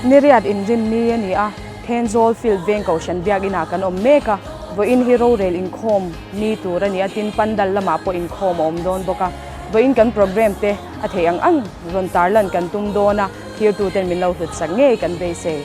Niriat inrinni a ni a, Thenzawl Field veng Kohhran Biakinah kan awm mek a, vawiin hi rorel inkhawm ni tur a ni a, tin pandal lamah pawh inkhawm a awm dawn bawk a, vawiin kan programme te a theih ang ang rawn tarlan kan tum dawn a, thirtuten min lo hlut sak ngei kan beisei.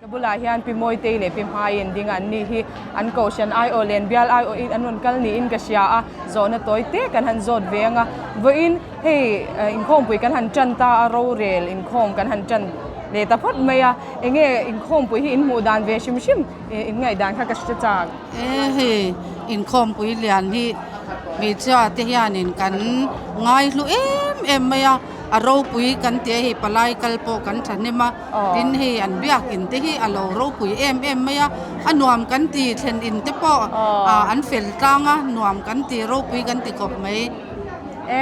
Ka bulah hian Pi Mawitei leh Pi Hmaiin ding an ni hi an Kohhran aiawh leh an bial aiawhin an rawn kal niin ka hria a, zawhna tawi te kan han zawt ve ang a. Vawiin hei inkhawmpui kan han tan ta a, rorel inkhawm kan han tan leh ta phawt mai a, enge inkhawmpui hi inhmuh dan ve hrim hrim inngaihdan kha ka hre chak. E hei inkhawmpui lian hi hmeichhia te hianin kan ngaihlu em em mai a, a ropui kan ti a hei palai kal pawh kan thahnem a tin hei an biakin te hi a lo ropui em em mai a, a nuam kan ti thlen in te pawh ah an fel tlang a nuam kan ti ropui kan ti khawp mai. E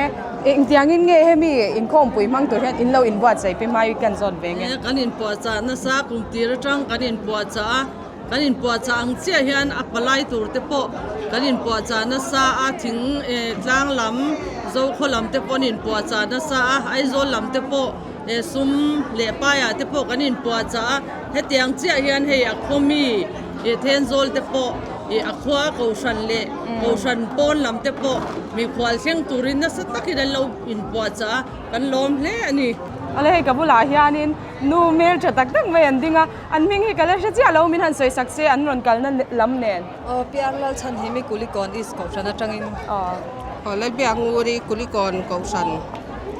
engtiangin nge hemi inkhawmpui hmang tur hian in lo inbuatsaih pi hmai kan zawt ve nge? E kan inpuahchah nasa kum tir atang kan inpuahchah a. Kan inpuahchah ang chiah hian a palai tur te pawh kan inpuahchah nasa a, thing eh tlang lam Zokhaw lam te pawh an inpuahchah nasa a, Aizawl lam te pawh eh sum leh paiah te pawh kan inpuahchah a, hetiang chiah hian hei a khaw mi eh Thenzawl te pawh eh a khua Kohhran leh Kohhran pawn lam te pawh mikhual thleng turin nasa takin an lo inpuahchah a, kan lawm hle a ni. Awle hei ka bulah hianin nu hmeltha tak tak mai an ding a. An hming hi ka la hre chiah lo, min han sawi sak se an rawn kalna lam nen. Aw Piang Lalchhan hi mi Kulikawn East Kohhran atangin. Aw. Aw Lalbiak Nguri Kulikawn Kohhran.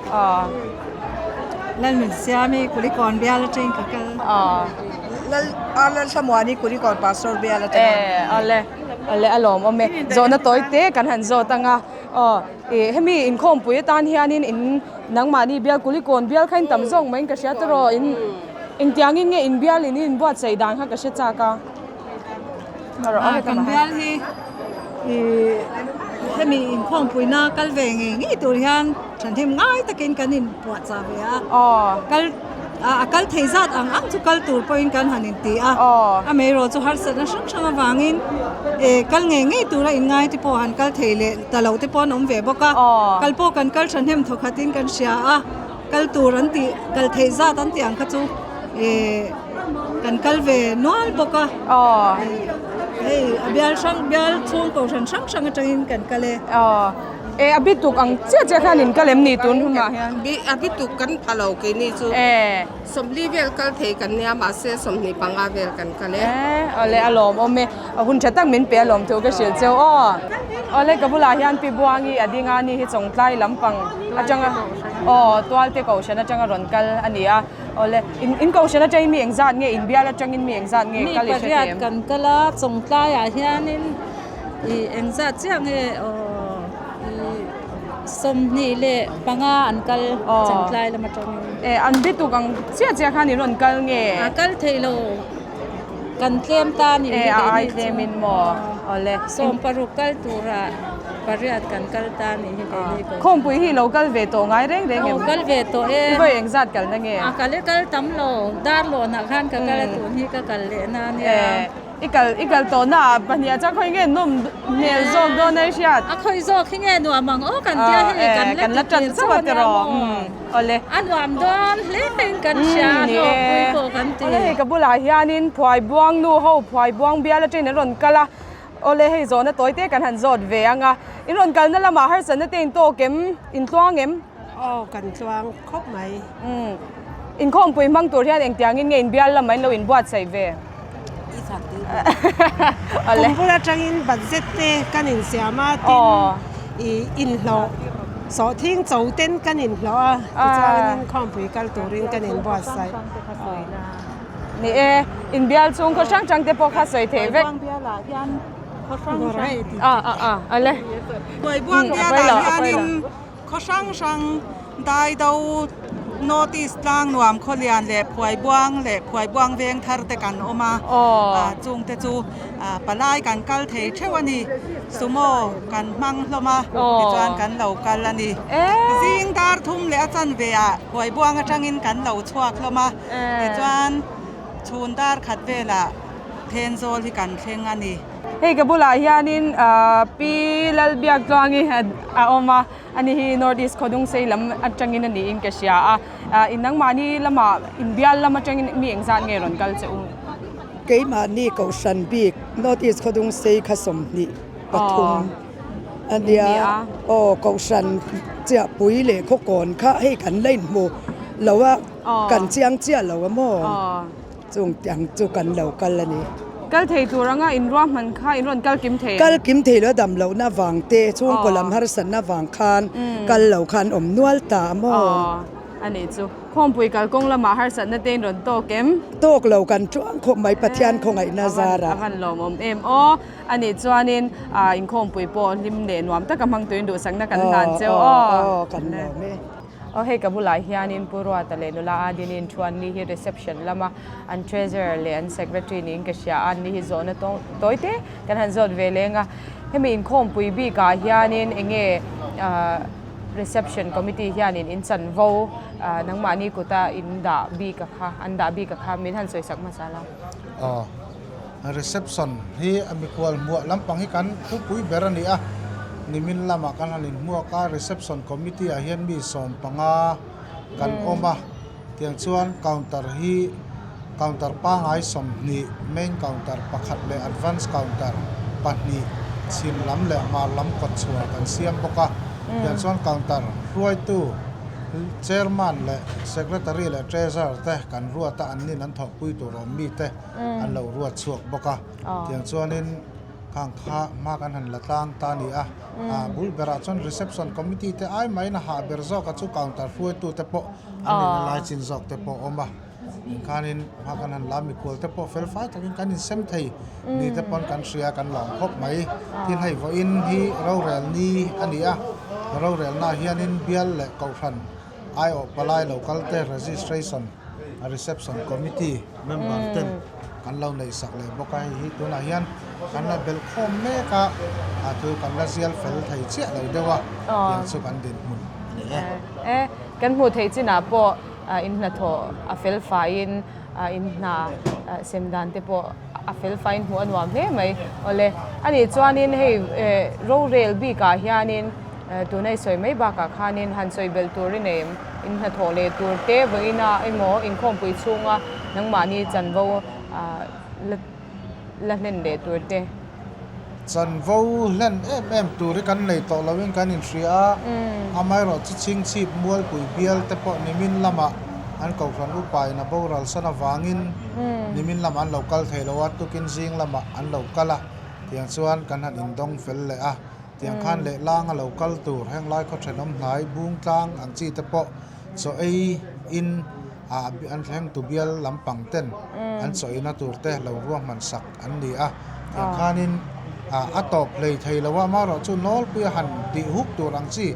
Aw. Lalnunsiami Kulikawn bial atangin ka kal. Aw. Lal Ar Lalthlamuani Kulikawn Pastor bial atangin. E awle awle a lawmawm e. Zawhna tawi te kan han zawt anga. Aw ih hemi inkhawmpui atan hianin in nangmahni bial Kulikawn bial kha in tam zawk mai in ka hria tawh in. Engtiangin nge inbial in i inbuatsaih dan kha ka hre chak a. Ah, kan bial hi ih hemi inkhawmpuina kal ve ngei ngei tur hian thahnem ngai takin kan inpuahchah ve a. Kal a kal thei zat ang ang chu kal tur pawhin kan han inti a. Amaherawh chu harsatna hrang hrang avangin eh kal ngei ngei tura inngai te pawh han kal thei leh ta lo te pawh an awm ve bawk a. Kal pawh kan kal thahnem thawkhatin kan hria a. Kal tur an tih kal theih zat an tih ang kha chu eh kan kal ve nual bawk a. Aw. Hei a bial hrang bial chhung kohhran hrang hrang atangin kan kal e. Aw. Eh a bituk ang chiah chiah khan in kal em ni tun hunah hian? Bi a bituk kan pha lo keini chu. Eh. 40 vel kal thei kan nia mahse 25 vel kan kal e. Eh awle a lawmawm e. A hun tha tak min pe a lawm thu ka hrilh cheu aw. Awle ka bulah hian Pi Buangi a ding a ni hi Chawngtlai lampang atanga aw Tualte Kohhran atanga rawn kal a ni a. Awle in in Kohhran atangin mi engzat nge in bial atangin mi engzat nge kal i hre Mi pariat em? kan kal a Chawngtlaiah hianin ih engzat chiah nge aw ih 25 an kal Chawngtlai lam atangin. Eh an bituk ang chiah chiah khan in rawn kal nge? A kal thei lo. Kan tlem ta nih hi Eh a ai keini chu. tlem in maw? Awle. 60 kal tura pariat kan kal ta nih hi keini ko. Khawmpui hi lo kal ve tawh ngai reng reng em? Lo kal ve tawh e. I vawi engzat kalna nge? A kal e kal tam lo. Darlawnah khan ka kal a tun hi ka kal leh na nia. Eh. I kal i kal tawh na ah pahnih ah chuan khawi nge nawm hmel zawk dawn a i hriat? A khawi zawk hi nge nuam ang aw kan tia hei kan la kan la ti ṭan tir chauh a chauh ania tiraw maw? Awle. A nuam dawn hle in kan hria a hlawk pui pawh kan ti. Awle hei ka bulah hianin Phuaibuang nu ho Phuaibuang bial atangin an rawn kal a, awle hei zawhna tawi te kan han zawt ve ang a, in rawn kalna lamah harsatna te in tawk em? In tluang em? Aw kan tluang khawp mai. Inkhawmpui hmang tur hian engtiangin nge inbial lamah in lo inbuatsaih ve? Kum bul atangin budget te kan insiam a, tin ih inhlawh sawhthing cho ten kan inhlawh a, tichuan inkhawmpui kal turin kan inbuatsaih. Ni e, inbial chhung khaw hrang hrang te pawh kha sawi theih vek. Buaibuang bialah hianin khaw hrang hrang dai do. North East Tlangnuam Khawlian leh Phuaibuang leh Phuaibuang Vengthar te kan awm a, chungte chu palai kan kal thei theuh a ni. Sumo kan hmang hlawm a, tichuan kan lo kal a ni. Zing dar thum leh a chanve ah Phuaibuang atangin kan lo chhuak hlawm a, tichuan chhun dar khat velah Thenzawl hi kan thleng a ni. Hei ka bulah hianin Pi Lalbiaktluangi a awm a, ani hi North East Khawdungsei lam atangin a niin ka hria a. In nangmahni lamah inbial lam atangin mi engzat nge rawn kal che u? Keimahni Kohhran bik North East Khawdungsei kha 23 a nia. Aw Kohhran Chiahpui leh Khawkawn kha hei kan la inhmu lo a, kan chiang chiah lo a maw? Chung tiang chu kan lo kal a ni. Kal thei tur anga in ruahman kha in rawn kal kim thei em? Kal kim thei lo a dam lohna vang te, chhungkaw lam harsatna vang khan kal lo khan awm nual ta a maw? Aw, a nih chu. Khawmpui kalkawng lamah harsatna te in rawn tawk em? Tawk lo kan tuang khawp mai Pathian khawngaihna zarah. A van lawmawm em aw. A nih chuanin inkhawmpui pawh hlim leh nuam taka hmang turin duhsakna kan hlan cheu aw. Aw, kan lawm e. Aw hei ka bulah hianin Pu Ruata leh nula Adinin thuan ni hi reception lama an treasurer leh an secretary niin ka hria a, an ni hi zawhna tawi te kan han zawt ve leng a. Hemi inkhawmpui bikah hianin enge reception committee hianin in chanvo nangmahni kuta in dah bik a kha an dah bik a kha min han sawisak hmasa la. Aw reception hi a mikhual hmuah lampang hi kan thupui ber a ni a, nimin lamah kan han inhmuak a, reception committee ah hian mi 15 kan awm a, tiang chuan counter hi counter pangai 20 main counter pakhat leh advance counter pahnih chhim lam leh hmar lam kawt chhuah kan siam bawk a, tiang chuan counter hruaitu chairman leh secretary leh treasurer te kan ruat a, an nin an thawhpui tur awm mi te. an lo ruat chhuak bawk a tiang chuanin khang kha hma kan han la tlang ta a ni a ah bul berah chuan reception committee te ai maiin a hah ber zawk a chu counter hruaitu te pawh an nihna lai chin zawk te pawh a awm a engkhanin hma kan han la mikhual te pawh fel fai takin kan insem thei ni te pawn kan hria kan lawm khawp mai tin hei vawiin hi rorel ni a ni a rorelna ah hianin bial leh kohhran aiawh palai lo kal te registration reception committee member ten kan lo neih sak leh bawk a hei hi tunah hian kan la belh khawm mek a a thu kan la zial fel thei chiah lo deuh a tiang chu kan dinhmun a ni e. E kan hmuh theih chinah pawh in hnathawh a fel faiin in hna sem dan te pawh a fel faiin hmuh a nuam hle mai awle anih chuanin hei rorel bikah hianin Tuna i sawi mai bakah khanin han sawi belh tur i nei em? In hnathawh leh tur te vawiina emaw inkhawmpui chhunga nangmahni chanvo la hlen leh tur te. Chanvo hlen em em tur hi kan nei tawh loin kan inhria a, amaherawh chu chhingchhip mualpui bial te pawh nimin lamah an kohhran upain a boral san avangin nimin lamah an lo kal thei lo a, tukin zing lamah an lo kal a, tiang chuan kan han indawng fel leh a. Tiang khan leh lang a lo kal tur heng lai khaw thenawm hnai bung tlang ang chi te pawh chaw ei in ah an thleng tu bial lampang ten an chaw eina tur te lo ruahman sak an ni a. Tiang khanin ah a tawp hlei thei lo a, amaherawh chu nawlpui a han tih huk tur ang chi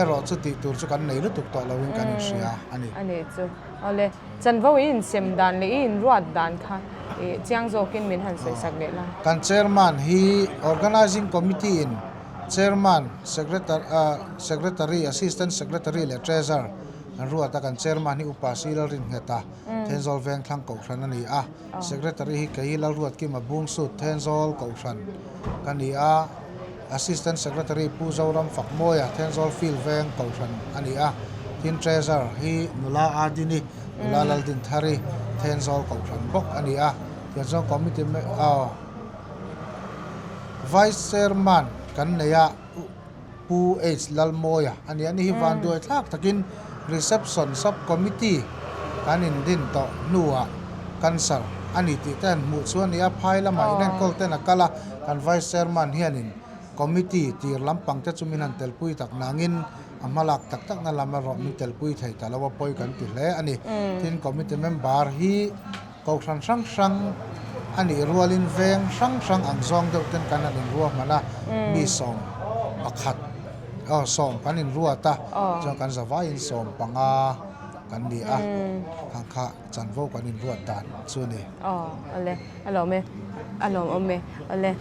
erawh chu tih tur chu kan nei lutuk tawh lo in kan inhria a ni. A nih chu. Awle, chanvo i insem dan leh i inruat dan kha ih chiang zawkin min han sawi sak leh la. Kan chairman hi Organizing Committee in Chairman, Secretary, Assistant Secretary leh Treasurer an ruat a. Kan chairman hi Upa Si Lalrinnghet a, Thenzawl Vengthlang Kohhran a ni a. Secretary hi kei Lalruatkima Bungsut, Thenzawl Kohhran ka ni a. Assistant Secretary Pu Zoram Fakmawia, Thenzawl Field Veng Kohhran a ni a, tin Treasurer hi Nula Adini, Nula Laldinthari, Thenzawl Kohhran bawk a ni a. Tichuan Committee Vice Chairman kan nei a, Pu H Lalmawia a ni a. Ani hi vanduai thlak takin Reception Sub Committee kan indin tawh hnuah Cancer a ni tih te han hmuh chu a ni a, phai lamah inenkawl ten a kal a. Kan Vice Chairman hianin Committee tir lampang te chu min han telpui tak nangin a hmalak tak takna lam erawh min telpui thei ta lo a pawi kan ti hle a ni. Tin, Committee member hi Kohhran hrang hrang a nih rualin veng hrang hrang ang zawng deuh ten kan han inruahman a, mi 11 aw sawm kan inruat a, chuan kan zavaiin 15. kan ni a, khang kha chanvo kan inruat dan chu a ni. Aw awle a lawm e a lawm awm e awle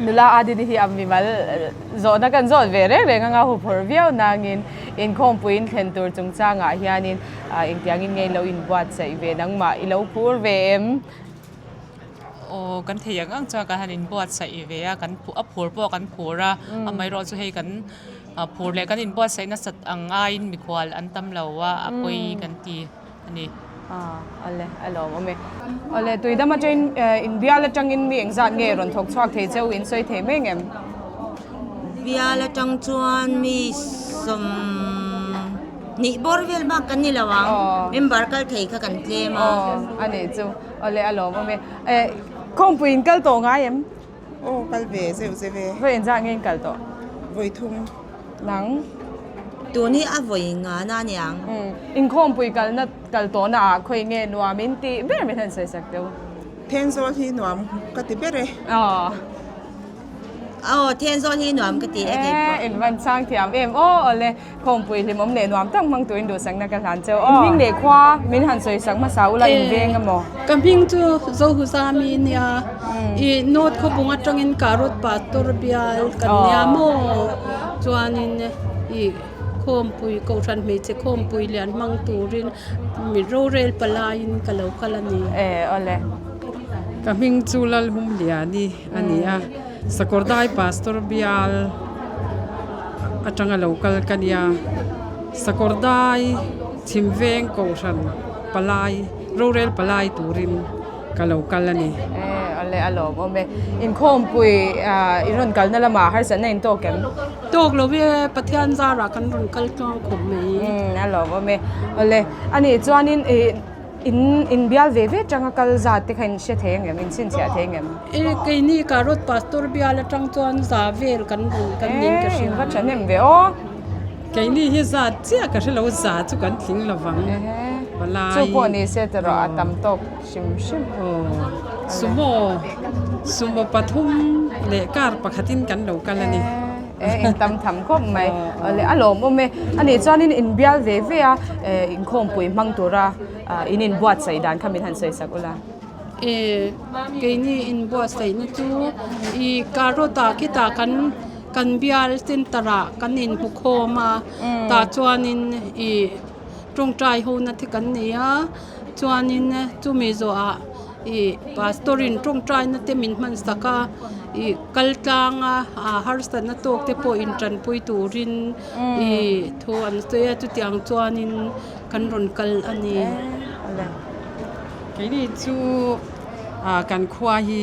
nula a dini hi a mimal zawhna kan zawt ve reng reng anga huphurh viau nangin inkhawmpui in thlen tur chungchangah hianin engtiangin nge ilo inbuatsaih ve nangmah ilo phur ve em? Aw kan thei ang ang chuan kan han inbuatsaih ve a kan a phur pawh kan phur a amaherawhchu chu hei kan phur leh kan inbuatsaih nasat ang aiin mikhual an tam lo a a pawi kan ti a ni. Awle a lawm awm e. Awle tuidam atangin inbial atangin mi engzat nge rawn thawk chhuak thei cheu in sawi thei mai ngem? Bial atang chuan mi sawm hnih bawr vel bak kan ni lo ang. Member kal thei kha kan tlem a. Aw a nih chu. Awle a lawm awm e. Eh khawngpui in kal tawh ngai em? Aw kal ve zeuh zeuh e. Vawi engzah nge in kal tawh? Vawi thum. Nang? Tun hi a vawi ngana a niang. Umm inkhawmpui kalna kal tawhna ah khawi nge nuam in tih ber min han sawi sak deuh. Thenzawl hi nuam ka ti ber e. Aw. Aw Thenzawl hi nuam ka ti e kei pawh. Eh in van chang thiam em aw awle khawmpui hlimawm leh nuam tak hmang turin duhsakna ka hlan cheu aw. Hming leh khua min han sawi sak hmasa ula in veng emaw. Ka hming chu Zohuzami nia i North khawbung atangin Karut Pastor bial kan nia maw chuanin i khawmpui kohhran hmeichhe khawmpui lian hmang turin mi rorel palaiin ka lo kal a ni. Eh awle. Ka hming chu Lalhumliani. a ni a, Sakawrdai Pastor bial atanga lo kal ka nia, Sakawrdai chhim veng kohhran palai rorel palai turin ka lo kal a ni. Eh awle a lawm awm e, inkhawmpui i rawn kalna lamah harsatna in tawk em? Tawk lo e, Pathian zarah kan rawn kal tluang khawp mai. Umm a lawm awm e, awle anih chuanin ih. In in bial ve ve tanga kal zat te kha in hre thei angem? In chhinchhiah thei angem? E keini Karot Pastor bial atang chuan za vel kan rawn kan nin ka hria. E in va thahnem ve aw. Keini hi zat chiah ka hre lo, za chu kan tling lo vang. Palai. Chu pawh ni se tawrh a tam tawk hrim hrim. Aw sumo sumo pathum leh car pakhatin kan lo kal a ni. E in tam tham khawp mai. Awle a lawmawm e. Ani chuanin in bial ve ve a inkhawmpui hmang tura in inbuatsaih dan kha min han sawi sak ula. E keini inbuatsaihna chu i carrot ah khitah kan kan bial center ah kan inhmu khawm a tah chuanin i tawngtai hona te kan nei a chuanin chumi zawhah Ih pastor in tawngtaina te min hman sak a ih kal tlang a ah harsatna tawk te pawh in tanpui turin ih thu an sawi a chutiang chuanin kan rawn kal a ni. Keini chu ah kan khua hi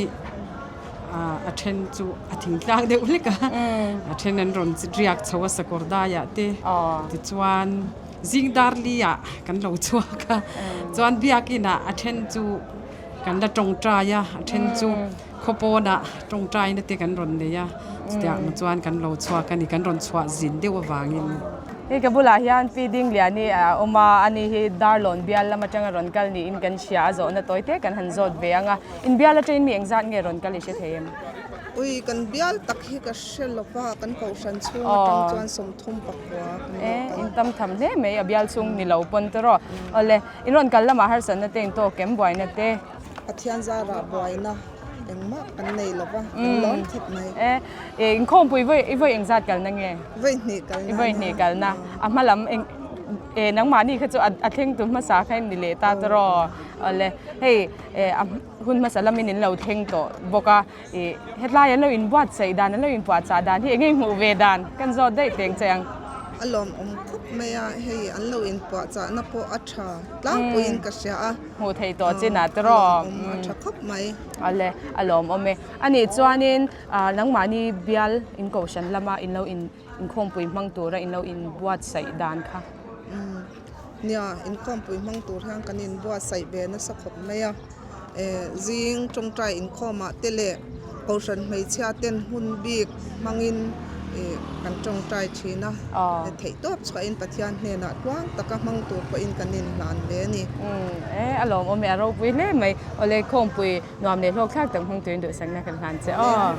ah a then chu a thingtlang deuh hlek a a then an rawn riak chho a sakawr daiah te tichuan. Zing dar li ah kan lo chhuak a, chuan biakin ah a then chu kan la tawngtai a, a then chu khawpawn ah tawngtai na te kan rawn nei a, chutiang ang chuan kan lo chhuak a ni, kan rawn chhuah zin deuh avangin. Hei ka bulah hian Pi Dingliani a awm a, ani hi Darlawn bial lam atanga rawn kal niin kan hria a, zawhna tawi te kan han zawt ve ang a, in bial atangin mi engzat nge rawn kal i hre thei em? Ui, kan bial tak hi ka hre lo va, kan kohhran chhung atang chuan sawmthum pakua kan lo kal. In tam tham hle mai, a bial chhung ni lo pawn te rawh. Awle, in rawn kal lamah harsatna te in tawk em buaina te? Pathian zarah buaina engmah kan nei lo va, kan lawm khawp mai. E, inkhawmpui vawi i vawi engzat kalna nge? Vawi hnih kalna. I vawi hnih kalna. A hma lam eng e nangmahni kha chu a thleng tu hmasa kha in ni leh ta te rawh. Awle, hei a hun hmasa lamin in lo thleng tawh bawk a. Ih hetlai an lo inbuatsaih dan an lo inpuahchah dan hi eng nge hmuh ve dan kan zawt daih teng che ang. A lawmawm khawp mai a, hei an lo inpuahchahna pawh a tha tlangpuiin ka hria a. Hmuh theih tawh chin ah tiraw. A lawmawm a tha khawp mai. Awle a lawmawm e. Anih chuanin nangmahni bial in kohhran lama in lo in inkhawmpui hmang tura in lo inbuatsaih dan kha. Nia inkhawmpui hmang tur hian kan inbuatsaih ve nasa khawp mai a. Zing tawngtai inkhawmah te leh kohhran hmeichhia ten hun bik hmangin kan tawngtai thin a, theihtawp chhuahin Pathian hnenah tluang taka hmang tur pawhin kan inhlan ve a ni. E a lawmawm e, a ropui hle mai. Awle khawmpui nuam leh hlawk thlak tak hmang turin duhsakna kan hlan che aw.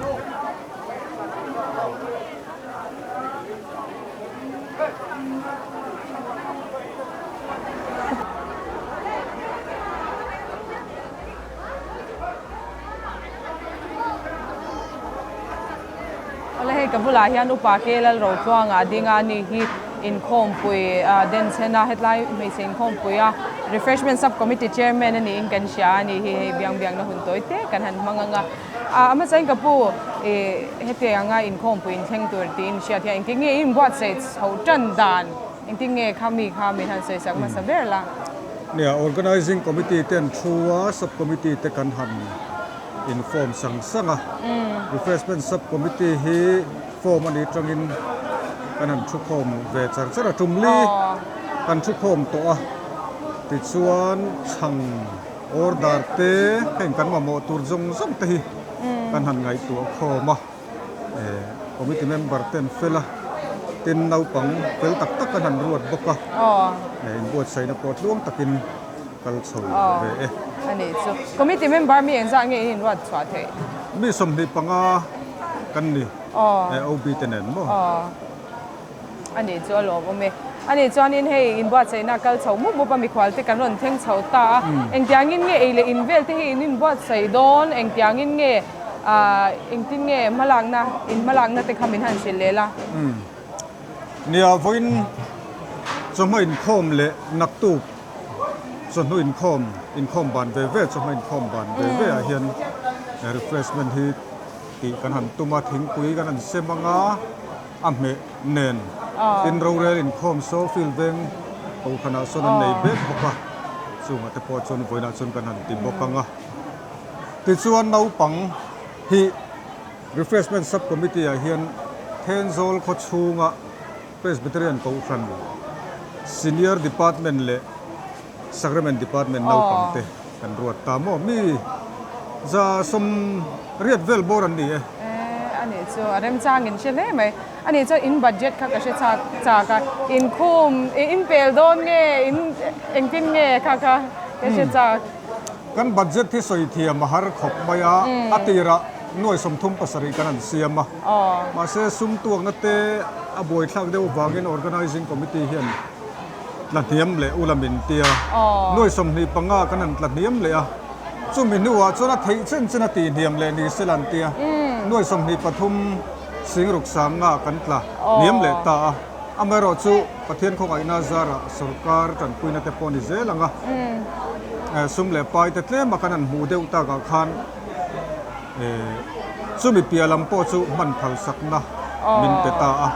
ka bulah hian upa ke lal rotluanga a ding a ni hi inkhawmpui denchhen a hetlai hmeichhe inkhawmpui a refreshment sub committee chairman a niin kan hria a ni hi hei biang biakna hun tawi te kan han hmang ang a a hmasa in ka pu ih hetianga inkhawmpui inthleng tur tiin hriat hian engtin nge inbuatsaih chho tan dan Engtin nge kha mi kha min han sawisak hmasa ber la? Nia, Organising Committee te an thu a, Sub Committee te kan han in form sang sang a. Refreshment Sub Committee hi form a nih atangin kan han thukhawm ve char char a, tumli kan thukhawm tawh a. Tichuan chhang order te heng kan mamawh tur zawng zawng te hi kan han ngaihtuah khawm a. Committee member te an fel a, tin naupang fel tak tak an han ruat bawk a, inbuatsaihna pawh tluang takin kal chho ve e. A nih chu. Committee member mi engzah nge in inruat chhuah theih? Mi 25 kan ni, OB te nen maw? A nih chu a lawmawm e. A nih chuanin hei inbuatsaihna a kal chho mup mup a, mikhual te kan rawn thleng chho ta a. Engtiangin nge ei leh in vel te hi in inbuatsaih dawn? Engtiangin nge ah engtin nge hmalakna in hmalakna te kha min han hrilh leh la? Nia, vawiin chawhma inkhawm leh naktuk chawhnu inkhawm, inkhawm ban ve ve, chawhma inkhawm ban ve ve ah hian refreshment hi tih kan han tum a, thingpui kan han sem ang a. A hmeh nen tin rorel inkhawm saw field veng kohhranah sawn an nei bek bawk a, chungah te pawh chuan vawiinah chuan kan han ti bawk ang a. Tichuan naupang hi Refreshment Sub Committee ah hian Thenzawl khaw chhunga Presbyterian kohhran Senior Department leh Sacrament Department naupang te kan ruat ta maw? Mi 180 vel bawr an ni e. E, a nih chu a remchang in hre hle mai. A nih chuan in budget kha ka hre chak chak a, in khum, in pel dawn nge, in engtin nge kha kha ka hre chak. Kan budget hi sawi thiam a har khawp mai a, a tirah nuai 37 kan han siam a. Mahse sum tuakna te a buaithlak deuh vangin Organising Committee hian tla hniam leh ula min tia nuai 25 kan han tla hniam leh a, chumi hnuah chuan a theih chen chen a tih hniam leh ni se la an tia nuai 23 singruk sanga kan tla hniam leh ta a, amaherawh chu Pathian khawngaihna zarah sorkar tanpuina te pawh ni zel ang a, sum leh pai te tlema kan han hmuh deuh takah khan chumi piah lam pawh chu hman phalsakna min pe ta a.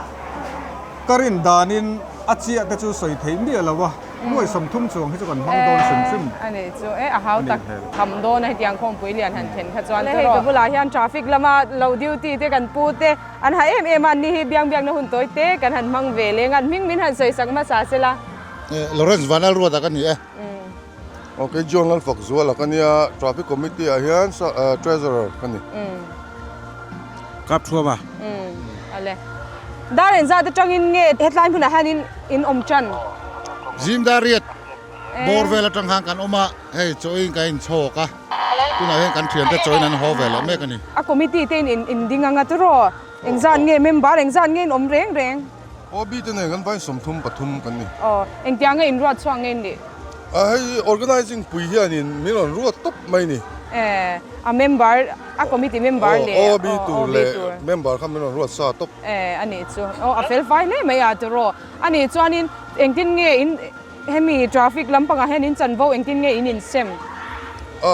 Ka rin danin a chiah te chu sawi theih miah lo a, nuai 30 chuang hi chu kan hmang dawn hrim hrim. A nih chu e, a hau tak tham dawn a hetiang khawmpui lian han then kha chuan hei ka bulah hian traffic lama lo duty te kan pu te an ha em em a, an ni hi biang biakna hun tawi te kan han hmang ve leng a, an hming min han sawi sak hmasa se la. Lawrence Vanlalruata ka ni e. Ok, John Lalfakzuala ka nia, Traffic Committee ah hian Treasurer ka ni. Kap thuam a. Ale. Dar engzat atangin nge hetlai hmunah hian in awm tan? Zing dar riat bawr vel atang khan kan awm a, hei chawiin kan inchhawk a, tunah hian kan thiante chawiin an haw ve leh mek a ni. A committee te in in ding anga tiraw? Engzat nge member engzat nge in awm reng reng? OB te nen kan vain 33 kan ni. Aw, engtianga in ruat chhuak nge nih? A hei organizing pui hianin min rawn ruat tawp mai ni. E, a member, a committee member leh OB tur leh member kha min rawn ruat sa tawp. E, a nih chu. Aw, a fel fai hle mai a tiraw. A nih chuanin engtin nge in hemi traffic lampangah hian in chanvo engtin nge in insem? A,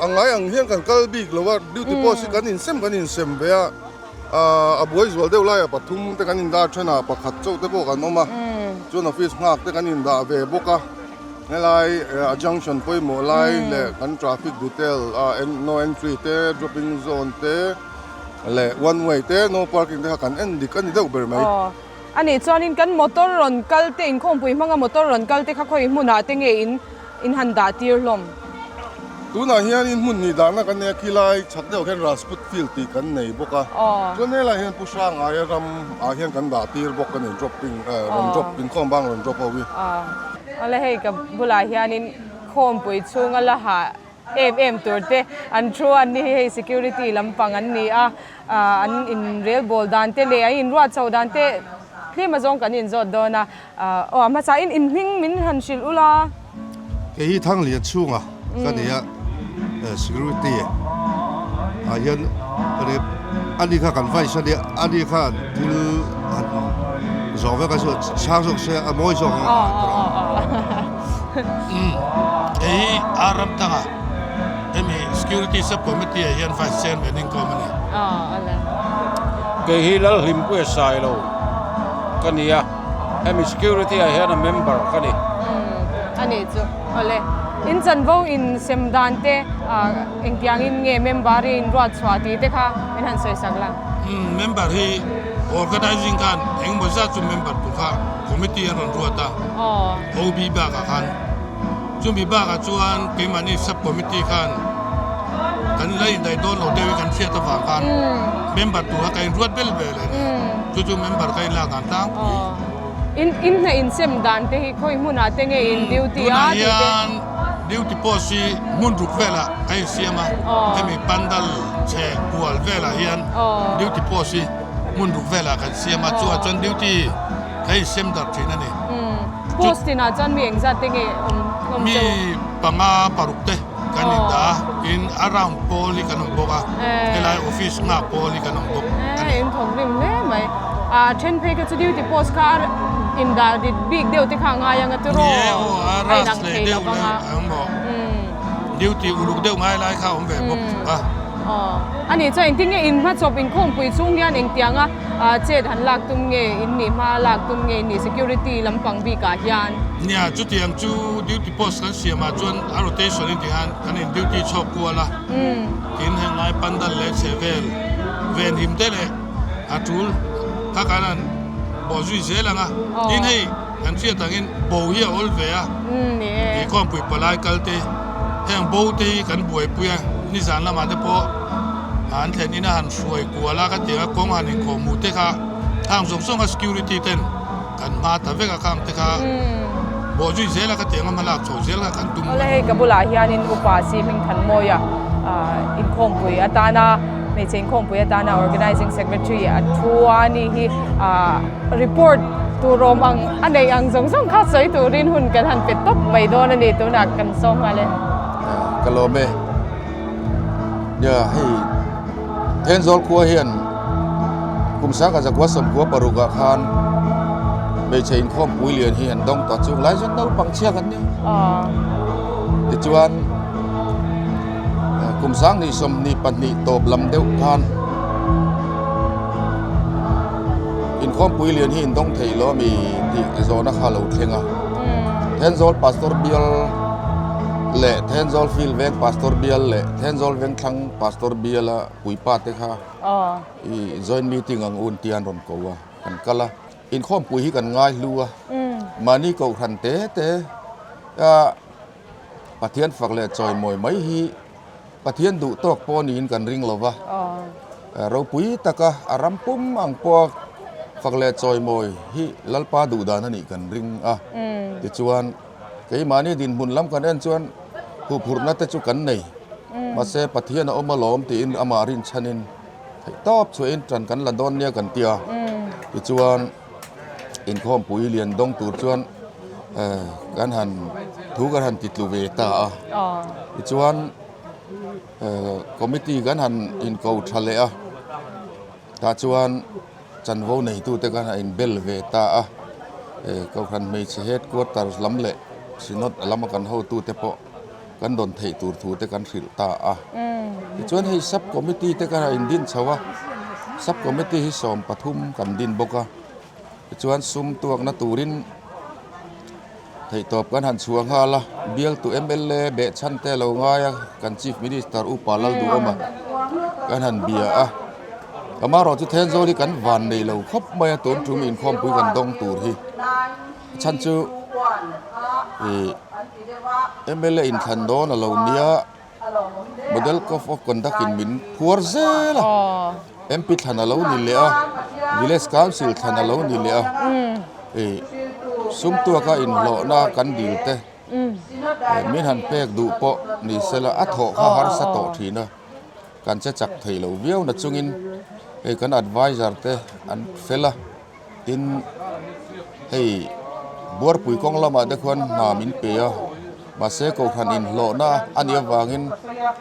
a ngai ang hian kan kal bik lo a, duty post hi kan insem kan insem ve a. A buai zual deuh laiah pathum te kan indah thenah pakhat chauh te pawh kan awm a, chuan office nghak te kan indah ve bawk a, helai a junction pawimawh lai leh kan traffic detail a no entry te dropping zone te leh one way te no parking te kha kan en dik a ni deuh ber mai. Aw a nih chuanin kan motor rawn kal te inkhawmpui hmanga motor rawn kal te kha khawi hmunah te nge in In han dah tir hlawm. Tunah hianin hmun hnih dahna kan nei a, khilai chhak deuh hian Rajput field tih kan nei bawk a. Chuan helaiah hian Pu Hrangaia ram ah hian kan dah tir bawk a ni, dropping rawn drop inkhawm bang rawn drop ho hi. Awle hei ka bulah hianin khawmpui chhunga la hah em em tur te an thu an ni hi hei security lampang an ni a, an inrelbawl dan te leh an inruat chho dan te tlem azawng kan inzawt dawn a. Aw a hmasa in in hming min han hrilh ula. Kei hi Thanglian chhunga ka ni a, security Ah hian ani kha kan vice a nia, ani khan thil han zawh vek a chu chhang zawk se a mawi zawk ang a. Umm hei hi a ram tanga hemi security sub committee ah hian vice chairman in kawm a ni. Kei hi Lalhlimpuia Sailo ka ni a, hemi security ah hian a member ka ni. Umm a nih chu awle. In chanvo in sem dan te Engtiangin nge member hi in ruat chhuah tih te kha min han sawi sak la. Umm member hi organizing khan engmaw zat chu member tur kha committee an rawn ruat a, OB bakah khan. Chumi bakah chuan keimahni sub committee khan kan la indaih dawn lo deuhin kan hriat avang khan member tur kha ka inruat bel vel a ni. Chu chu member ka inlak dan tlangpui. In in hna insem dan te hi khawi hmunah te nge in duty a Tunah hian duty post hi hmun ruk velah a insiam a, hemi pandal chhe kual velah hian duty post hi hmun ruk velah kan siam a, chuvah chuan duty kan insem darh thin a ni. Post tinah chuan mi engzat te nge awm chauh? Mi panga paruk te kan indah a, tin a round pawl hi kan awm bawk a, helai office nghak pawl hi kan awm bawk a ni. In thawk rim hle mai. A then phei kha chu duty post kha a indah rit bik deuh te kha a ngai ang a tiraw? Ni e aw, a rush leh deuh leh ang maw? Duty uluk deuh ngai lai kha a awm ve bawk a. Aw, a nih chuan engtin nge in hmachawp inkhawmpui chung hian engtianga chet han lak tum nge in nih hma lak tum nge in nih security lampang bikah hian? Nia, chutiang chu duty post kan siamah chuan a rotation in tih khan kan in duty chhawk kual a, tin heng lai pandal leh chhe vel ven him te leh a tul kha kan han bawh zui zel ang a, tin hei kan hriat angin bo hi a awl ve a, tih khawmpui palai kal te heng bo te hi kan buaipui a, nizan lamah te pawh an thlen in a han hruai kual a ka ti ang a, kawng han inkhawh hmuh te kha khang zawng zawng a security ten kan hma ta vek a khang te kha bawh zui zel a ka ti ang a hma lak chho zel kha kan tum. Awle hei ka bulah hianin upa si Hmingthanmawia inkhawmpui atana hmeichhe inkhawmpui atana organizing secretary a thu a ni hi report tur awm ang a neih ang zawng zawng kha sawi turin hun kan han pe tawp mai dawn a ni tunah kan sawm nghal e. Ka lawm e. Nia hei Thenzawl khua hian kum sangkhat zakua sawmkua parukah khan hmeichhe inkhawm pui lian hi an dawng tawh chung lai chuan naupang chhia kan ni. Tichuan kum sanghnih 22 tawp lam deuh khan inkhawmpui lian hi indawng thei lo ami tih zawhna kha a lo thleng a. Thenzawl Pastor Bial leh Thenzawl Field Veng Pastor Bial leh Thenzawl Vengthlang Pastor Biala puipa te kha i joint meeting ang un tia an rawn ko a, kan kal a. Inkhawmpui hi kan ngai hlu a, mahni kohhran te te a Pathian fak leh chawimawi mai hi Pathian duh tawk pawh niin kan ring lo va. Ropui taka a ram pum ang pawha fak leh chawimawi hi Lalpa duh dan a nih kan ring a. Tichuan, keimahni dinhmun lam kan en chuan huphurhna te chu kan nei. Mahse, Pathian a awm alawm tiin amah rinchhanin theihtawp chhuahin ṭan kan la dawn nia kan ti a. Tichuan. Inkhawmpui lian dawng tur chuan kan han thu kan han ti tlu ve ta a tichuan committee kan han inko tha leh a tah chuan chanvo neitute kan han inbel ve ta a kohhran hmeichhe headquarters lam leh synod lama kan hotute pawh kan rawn theih tur thu te kan hrilh ta a tichuan hei sub committee te kan indin chho a sub committee hi 13 kan din bawk a tichuan sum tuakna turin theihtawp kan han chhuah nghal a bialtu mla behchhan te a lo ngai a kan chief minister upa Lalduhawma kan han bia a amaherawh chu Thenzawl hi kan van nei lo khawp mai a tun tum inkhawmpui kan dawng tur hi a chhan chu ih. Mla inthlan dawn a lo nia, Model Code of Conduct in min phuar zel a, MP thlan a lo ni leh a, Village Council thlan a lo ni leh a, ih sum tuaka inhlawhna kan dil te min han pek duh pawh ni sela a thawh kha harsa tawh thin a, kan che chak thei lo viau na chungin hei kan advisor te an fel a. Tin, hei Buarpui kawng lamah te khuan hna min pe a, mahse Kohhran inhlawhna a nih avangin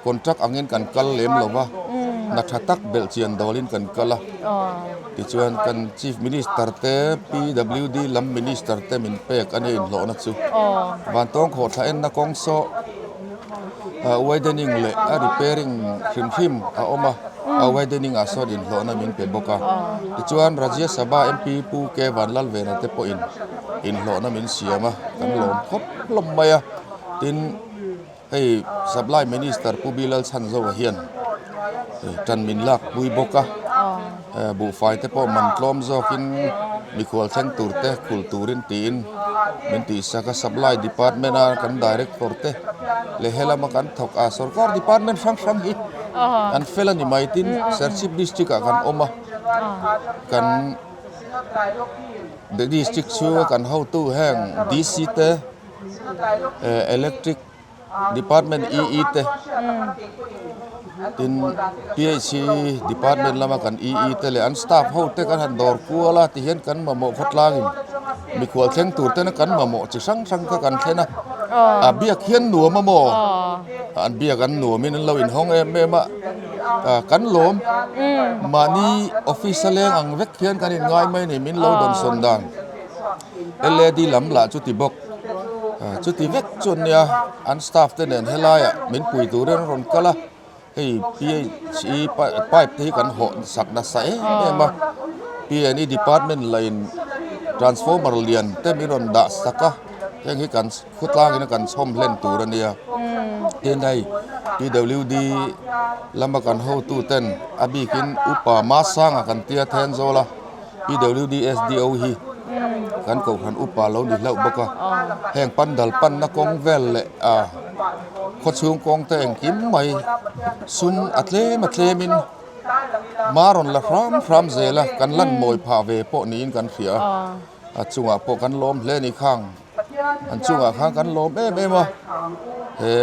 contract angin kan kal lem lo va. Hna tha tak belhchian dawlin kan kal a. Tichuan kan Chief Minister te, PWD lam Minister te min pek a nia inhlawhna chu. Vantawng khawhthla enna kawng saw widening leh a repairing hrim hrim a awm a, a widening ah sawn inhlawhna min pe bawk a. Tichuan Rajya Sabha MP Pu K Vanlalvena te pawhin inhlawhna min siam a, kan lawm khawp hlawm mai a. Tin. Hei Supply Minister Pu Bilal Chhanzoa hian tan min lak pui bawk a, buhfai te pawh man tlawm zawkin mikhual thleng tur te khul turin tiin min tihsak a, Supply Department a kan Director te leh helama kan thawk a, sorkar department hrang hrang hi an fel a ni mai tin Serchhip District ah kan awm a, kan District chhunga kan hotu heng DC te. Electric department EE te tin PHC department lama kan EE te leh an staff ho te kan han dawr kual a tihian kan mamawh khawtlangin mikhual thleng tur tena kan mamawh chi hrang hrang kha kan thlen a a biak hian nuam a maw an biak an nuamin an lo inhawng em em a kan lawm mahni office a leng ang vek hian kan inngai mai a ni min lo dawnsawn dan. LAD lam lah chuti bawk chuti vek chu an nia an staff te nen helaiah min pui turin an rawn kal a hei P_H_E pipe te hi kan hawh sak nasa em em a P_N_E department lah in transformer lian te min rawn dah sak a heng hi kan khawtlangin a kan chhawm hlen tur a nia tin hei P_W_D lama kan hotu ten a bikin upa Masanga kan tia Thenzawl a. PWD SDO hi kan kohhran upa lo ni hlauh bawk a, heng pandal panna kawng vel leh ah khawchhung kawng te engkim mai sum a tlem a tlemin hma rawn la hram hram zel a, kan lan mawi phah ve pawh niin kan hria a, a chungah pawh kan lawm hle a ni khang. An chungah khan kan lawm em em a, he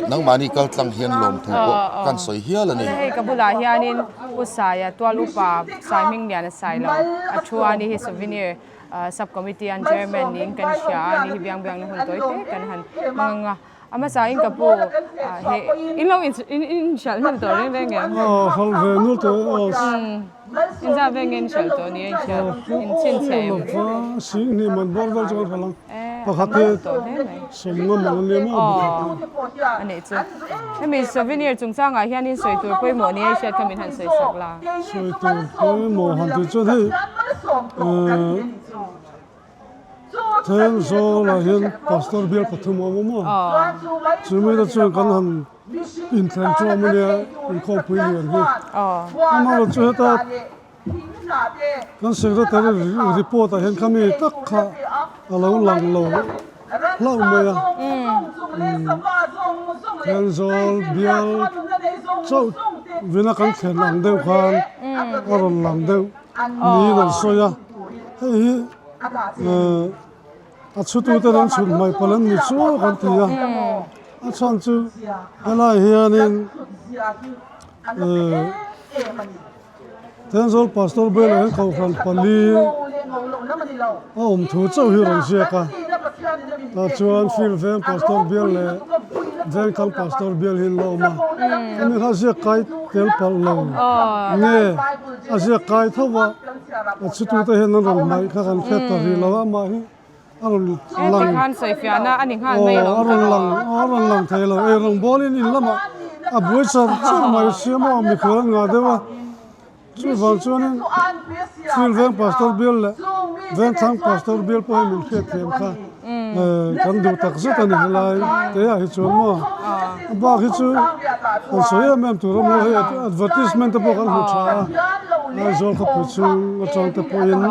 nangmahni kal tlang hian lawmthu pawh kan sawi hial a ni. Hei ka bulah hianin Pu Saia tual upa Sai Hminglian a sai lo a thu a ni hi souvenir sub committee an chairman niin kan hria a ni hi biang biangna hun tawi te kan han hmang ang a. A hmasa in ka pu he in lo in in hralh hnem tawh reng reng em? Aw hralh ve nul tawh aw. In zah ve nge in hralh tawh ni a in hralh in chhinchhiah em? Lova sing hnih man bawr vel chu kan hralh ang. Pakhat hi sawmnga man a nia maw pakhat hi. A nih chu. Hemi souvenir chungchangah hian in sawi tur pawimawh ni a i hriat kha min han sawi sak la. Sawi tur pawimawh han tih chuan hei Thenzawl-ah hian Pastor bial pathum a awm a, chumi te chuan kan han inthlen chu awm ania inkhawmpui lian hi. Amaherawhchu chu heta kan secretary report ah hian khami tak kha a lo lang lo hlauh mai a. Thenzawl bial chauh vina kan thlen ang deuh khan a rawn lang deuh. Niin an sawi a, hei hi a chhutute an chhut hmaih palh an ni chu kan ti a, a chhan chu helai hianin Thenzawl Pastor Bela hian Kohhran pali a awm thu chauh hi rawn ziak a, tah chuan Field Veng Pastor Bial leh Vengthlang Pastor Bial hi an la awm a, hemi kha ziak kai tel palh lo nge. A ziak kai tho va, a chhutute hian an rawn hmaih kha kan hriat ta rih lo a, amah hi a rawn lang aw a rawn lang a rawn lang thei lo, ei rawn bawlin in lamah a buai char char mai siam a, mikhual an ngah deuh a, chuvang chuanin Field Veng Pastor Bial leh Vengthlang Pastor Bial pawh hi min hriat thiam kha. Kan duh tak zet a ni helai te ah hi chuan maw a bak hi chu kan sawi em em tur a maw hei advertisement te pawh kan hmu tha a Aizawl khawpui chhung atang te pawhin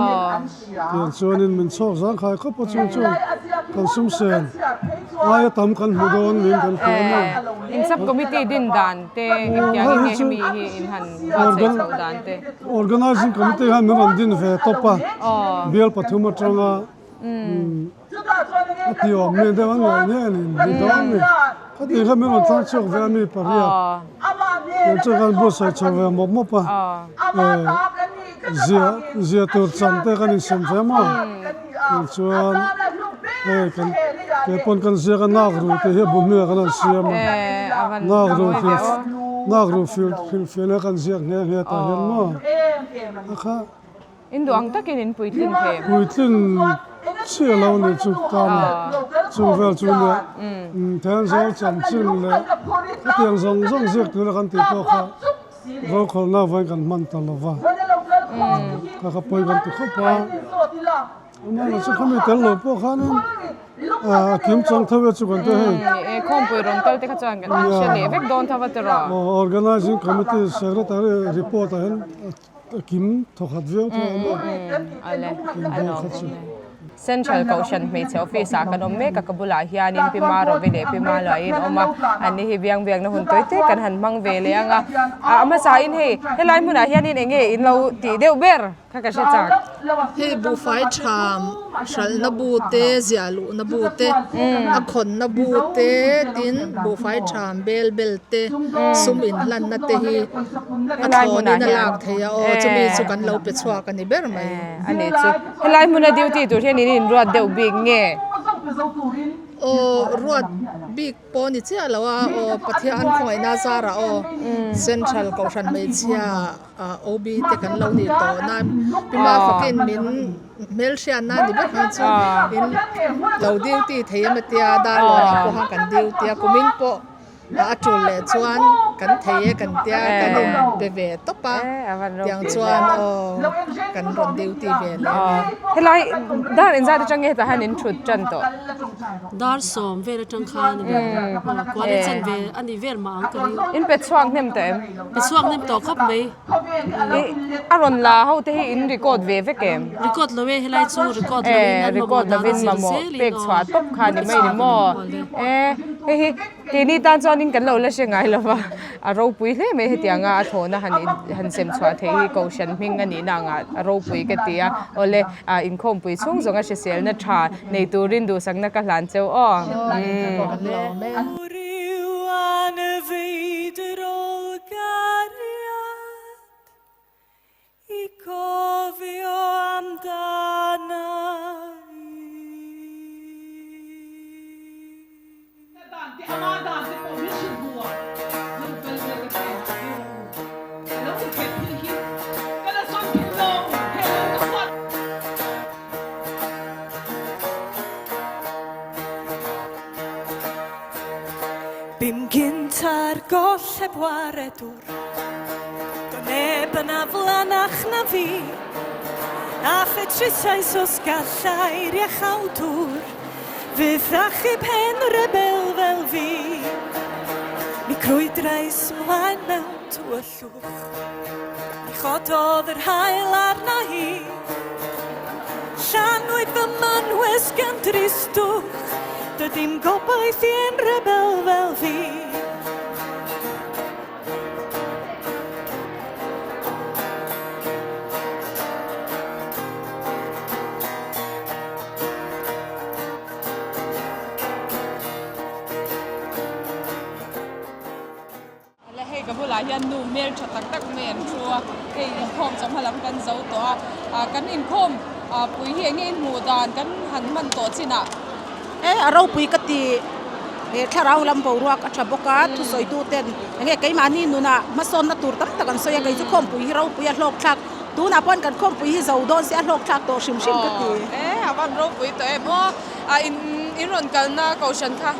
tiang chuanin min chhawk zang khai khawp a chung chuan kan sum sen aia tam kan hmu dawn niin kan hria a maw. In sub committee din dan te engtiang in nge hemi hi in han buatsaih chhoh dan te. Organizing committee khan min rawn din ve tawp a bial pathum atanga. A ti awm nen deuh an ngaih nge ni ni dawn ni. Ka tih kha min rawn thlang chhuak ve a mi pariat. Tiang chuan kan buatsaih chho ve mawp mawp a. Zia zia tur chan te kan insem ve maw. Tiang chuan hei kan kei pawn kan ziak a nak ru tih hi a bu hmingah kan han siam a. Nak ru khi. Nak ru fil hrilhfiahna kan ziak nghe nghe tah hian maw a kha. In duh ang takin in puitlin thei em? Puitlin chiah lo ni chu tan a, chung vel chu nia Thenzawl chanchin leh hetiang zawng zawng ziak tura kan tih pawh kha rokhawlhna vawiin kan hman ta lo va, kha kha pawi kan ti khawp a. Amah chu khami tel lo pawh khanin a kim chang tho e chu kan ti hei. Ni e, khawmpui rawn kal te kha chuan kan hre leh vek dawn tho va tiraw? Organizing committee secretary report ah hian a kim thawkhat viau tho a awm a. Ale, a lawm awm e. Central Kohhran hmeichhe office ah kan awm mek a, ka bulah hianin Pi Marovi leh Pi Maluain awm a, anni hi biang biakna hun tawi te kan han hmang ve leh ang a. A hmasain hei helai hmunah hianin eng nge in lo tih deuh ber? Kha ka hre chak. Hei buhfai tham hralhna bu te, ziah luhna bu te, a khawnna bu te tin buhfai tham bel bel te sum inhlanna te hi a thlawnin a lak theih a aw chumi chu kan lo pe chhuak a ni ber mai. A nih chu. Helai hmuna duty tur hian in inruat deuh bik nge? Aw ruat bik pawh ni chiah lo a aw Pathian khawngaihna zarah aw Central Kohhran hmeichhia OB te kan lo nih tawh na Pima fakin min hmelhriatna ni vek ang chu in lo duty thei em atia darlawnah pawh khan kan duty a kumin pawh a tul leh chuan kan thei e kan tia kan in pe ve tawp a tiang chuan aw kan rawn duty ve leh a ni. Helai dar engzat atang nge hetah hian in thut tan tawh? Dar sawm vel atang khan kual in chan ve a ni vel mah ang ka ring. In pe chhuak hnem tawh em? Pe chhuak hnem tawh khawp mai. I a rawn la ho te hi in record ve vek em? Record lo e helai chu record lo in an mamawh dan a zir zel in pek chhuah tawp kha ni mai ni maw? E hei hi keini tan chuanin kan lo la hre ngai lo va a ropui hle mai hetianga a thlawhna han han sem chhuah theih hi kohhran hming a nihna angah a ropui ka ti a awle ah inkhawmpui chhung zawnga hriselna tha nei turin duhsakna ka hlan cheu aw. Bum gynt ar goll heb waredwr Do neb yn aflanach na fi A phetrusais os gallai'r iachawdwr Fydd achub hen rebel fel fi Mi crwydrais mlaen mewn tywyllwch Mi chododd yr haul arna i Llanwyd fy manwes gan dristwch Doedd dim gobaith i hen rebel fel fi Le hei ka bulah hian nu hmel tha tak tak mai an thu a, hei inkhawm chawhma lam kan zo tawh a, ah kan inkhawm ah pui hi enge inhmuh dan kan han hman tawh chinah. E a ropui ka ti he thlarau lam boruak a tha bawk a, thusawi tu ten enge keimahni nunah hmasawnna tur tam tak an sawi a, kei chu khawmpui hi ropui a hlawk thlak tunah pawhin kan khawmpui hi zo dawn se a hlawk thlak tawh hrim hrim ka ti. E a van ropui tawh em aw, ah in in rawn kalna kohhran kha.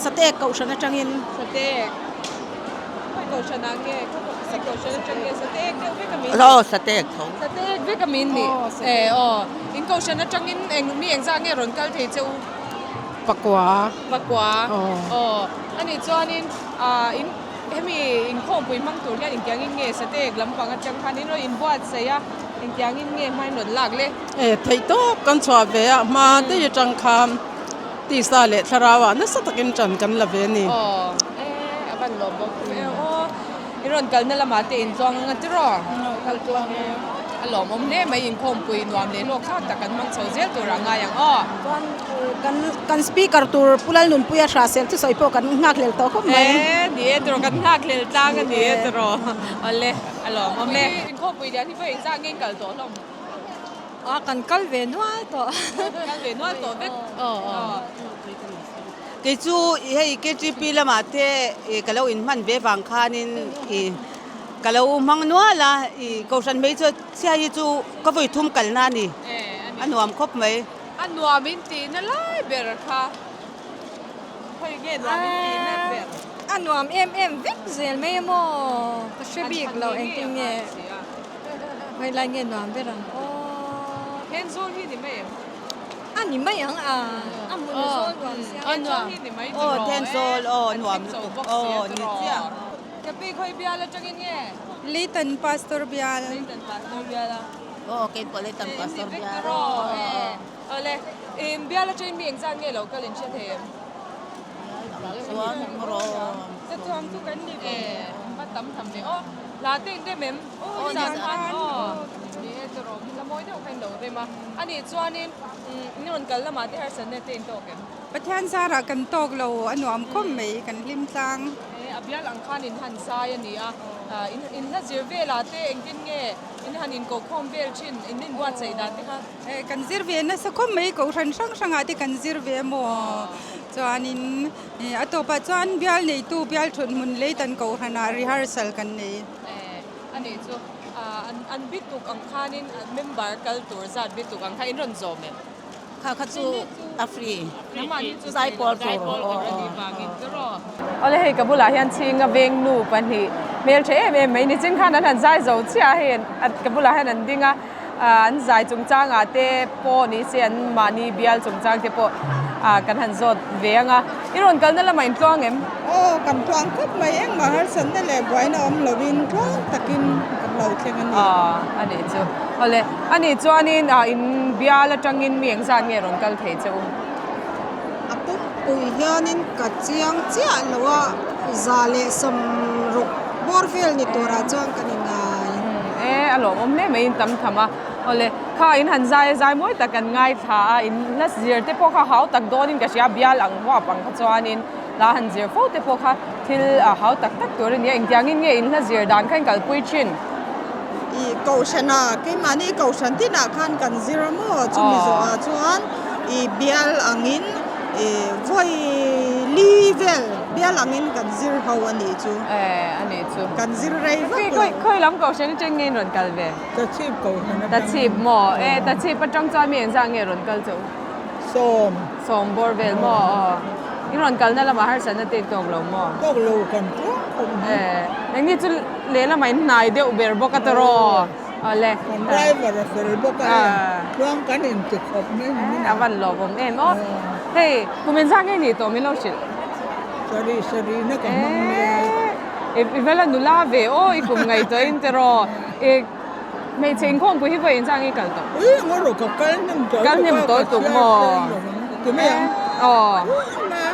Satek kohhran atangin. Satek kohhran ah nge kohhran atang nge Satek deuh vek a min nih. Aw Satek tho. Satek vek a min nih. E aw in kohhran atangin eng mi engzah nge rawn kal thei che u? Pakua. Pakua. Aw anih chuanin ah in hemi inkhawmpui hmang tur hian engtiangin nge Satek lampang atang khan in rawn inbuatsaih a engtiangin nge hma in rawn lak le? E theihtawp kan chhuah ve a hma daih atang khan. Tisa leh thlarau ah nasa takin ṭan kan la ve a ni. Aw, e, a van lawm bawk e aw. I rawn kalna lamah te intluang ang a tiraw? Aw, kal tluang e. A lawmawm hle mai, inkhawmpui nuam leh hlawk thlak tak kan hmang chho zel tur a ngai ang aw. Chuan kan kan speaker tur Pu Lalnunpuia Hrahsel thusawi pawh kan nghakhlel tawh khawp mai. E, ni e tiraw, kan nghakhlel tlang a ni e tiraw. Awle, a lawmawm e. Inkhawmpui lian hi vawi engzah nge in kal tawh hlawm? A kan kal ve nual tawh. Kal ve nual tawh vek. Aw. Kei chu hei KTP lamah te ka lo inhman ve vang khanin i ka lo hmang nual a, i Kohhran hmeichhe chhia hi chu ka vawi thum kalna a ni, a nuam khawp mai. A nuam in tihna lai ber kha khawi nge nuam in tihna ber? A nuam em em vek zel mai emaw ka hre bik lo engtin nge khawi lai nge nuam ber ang aw. Thenzawl hi ni mai em? A ni mai ang a, a hmun zawl nuam sia. Thenzawl hi ni mai tiraw? Aw Thenzawl aw nuam lutuk aw ni chiah. Ka pi khawi bial atangin nge? Leitan Pastor bial. Leitan Pastor bial a. Aw kei pawh Leitan Pastor bial. Awle, in bial atangin mi engzat nge lo kal in hre thei em? Chuan rawh. Chuan chu kan ni ve. Va tam tham ve aw. Hla te in rem em? Aw zan khan aw. Ni e chu rawh hla mawi deuh kha in lo rem a. Anih chuanin in rawn kal lamah te harsatna te in tawk em? Pathian zarah kan tawk lo a nuam khawp mai kan hlim tlang. A bial ang khan in han zai a ni a. In hla zir velah te engtin nge in han inkohkhawm vel thin in inbuatsaih dan te kha? Kan zir ve nasa khawp mai kohhran hrang hrangah te kan zir ve maw chuanin a tawpah chuan bial neitu bial thut hmun lei tan kohhranah rehearsal kan nei. A nih chu an bituk ang khanin member kal tur zat bituk ang kha in rawn zawm em? Kha kha chu a free zaipawl tur Awle hei ka bulah hian chhinga veng nu pahnih hmeltha em em mai nichin khan an han zai zo chiah a hei ka bulah hian an ding a. An zai chungchangah te pawh ni se an mahni bial chungchang te pawh kan han zawt ve ang a. I rawn kalna lamah in tluang em? Aw, kan tluang khawp mai. Engmah harsatna leh buaina awm lovin tluang takin kan lo thleng a ni. Aw, a nih chu. Awle, a nih chuanin in bial atangin mi engzat nge rawn kal thei che u? A pumpui hianin ka chiang chiah lo a, 160 bawr vel ni turah chuan kan inngai. E, a lawmawm hle mai in tam tham a. Awle, kha in han zai a zai mawi tak kan ngaithla a, in hla zir te pawh kha hau tak dawnin ka hria, bial ang huap ang kha chuanin hla han zir fo te pawh kha thil hau tak tak tur a ni a, engtiangin nge in hla zir dan kha in kalpui thin? I kohhrana, keimahni kohhran tinah khan kan zir a maw? Chumi zawhah chuan i bial angin i vawi li vel bial angin kan zir ho a nih chu. E, a nih chu. Kan zir rei vak lo. Khawi khawi lam kohhran atang nge in rawn kal ve? Tachhip kohhran atang. Tachhip maw? E, Tachhip atang chuan mi engzah nge rawn kal chu? Sawm. Sawm bawr vel maw? Aw. In rawn kalna lamah harsatna te in tawk lo maw? Tawk lo kan tluang khawp mai. E, engni chu lehlamah in hnai deuh ber bawk a tawraw. Awle. Kan driver a fel bawk a hei, tluang kan inti khawp mai ni min a. A van lawmawm em aw. Hei, kum engzah nge nih tawh min lo hrilh? Sarih sarih na ka hmang mek. E, i va la nula ve aw, i kum ngaihtuah in tawraw. E. Hmeichhe inkhawmpui hi vawiin chang i kal tawh. Ui ngaw rawh ka kal hnem tawh Kal hnem tawh tuk maw? Ti mai ang. Aw. Tuna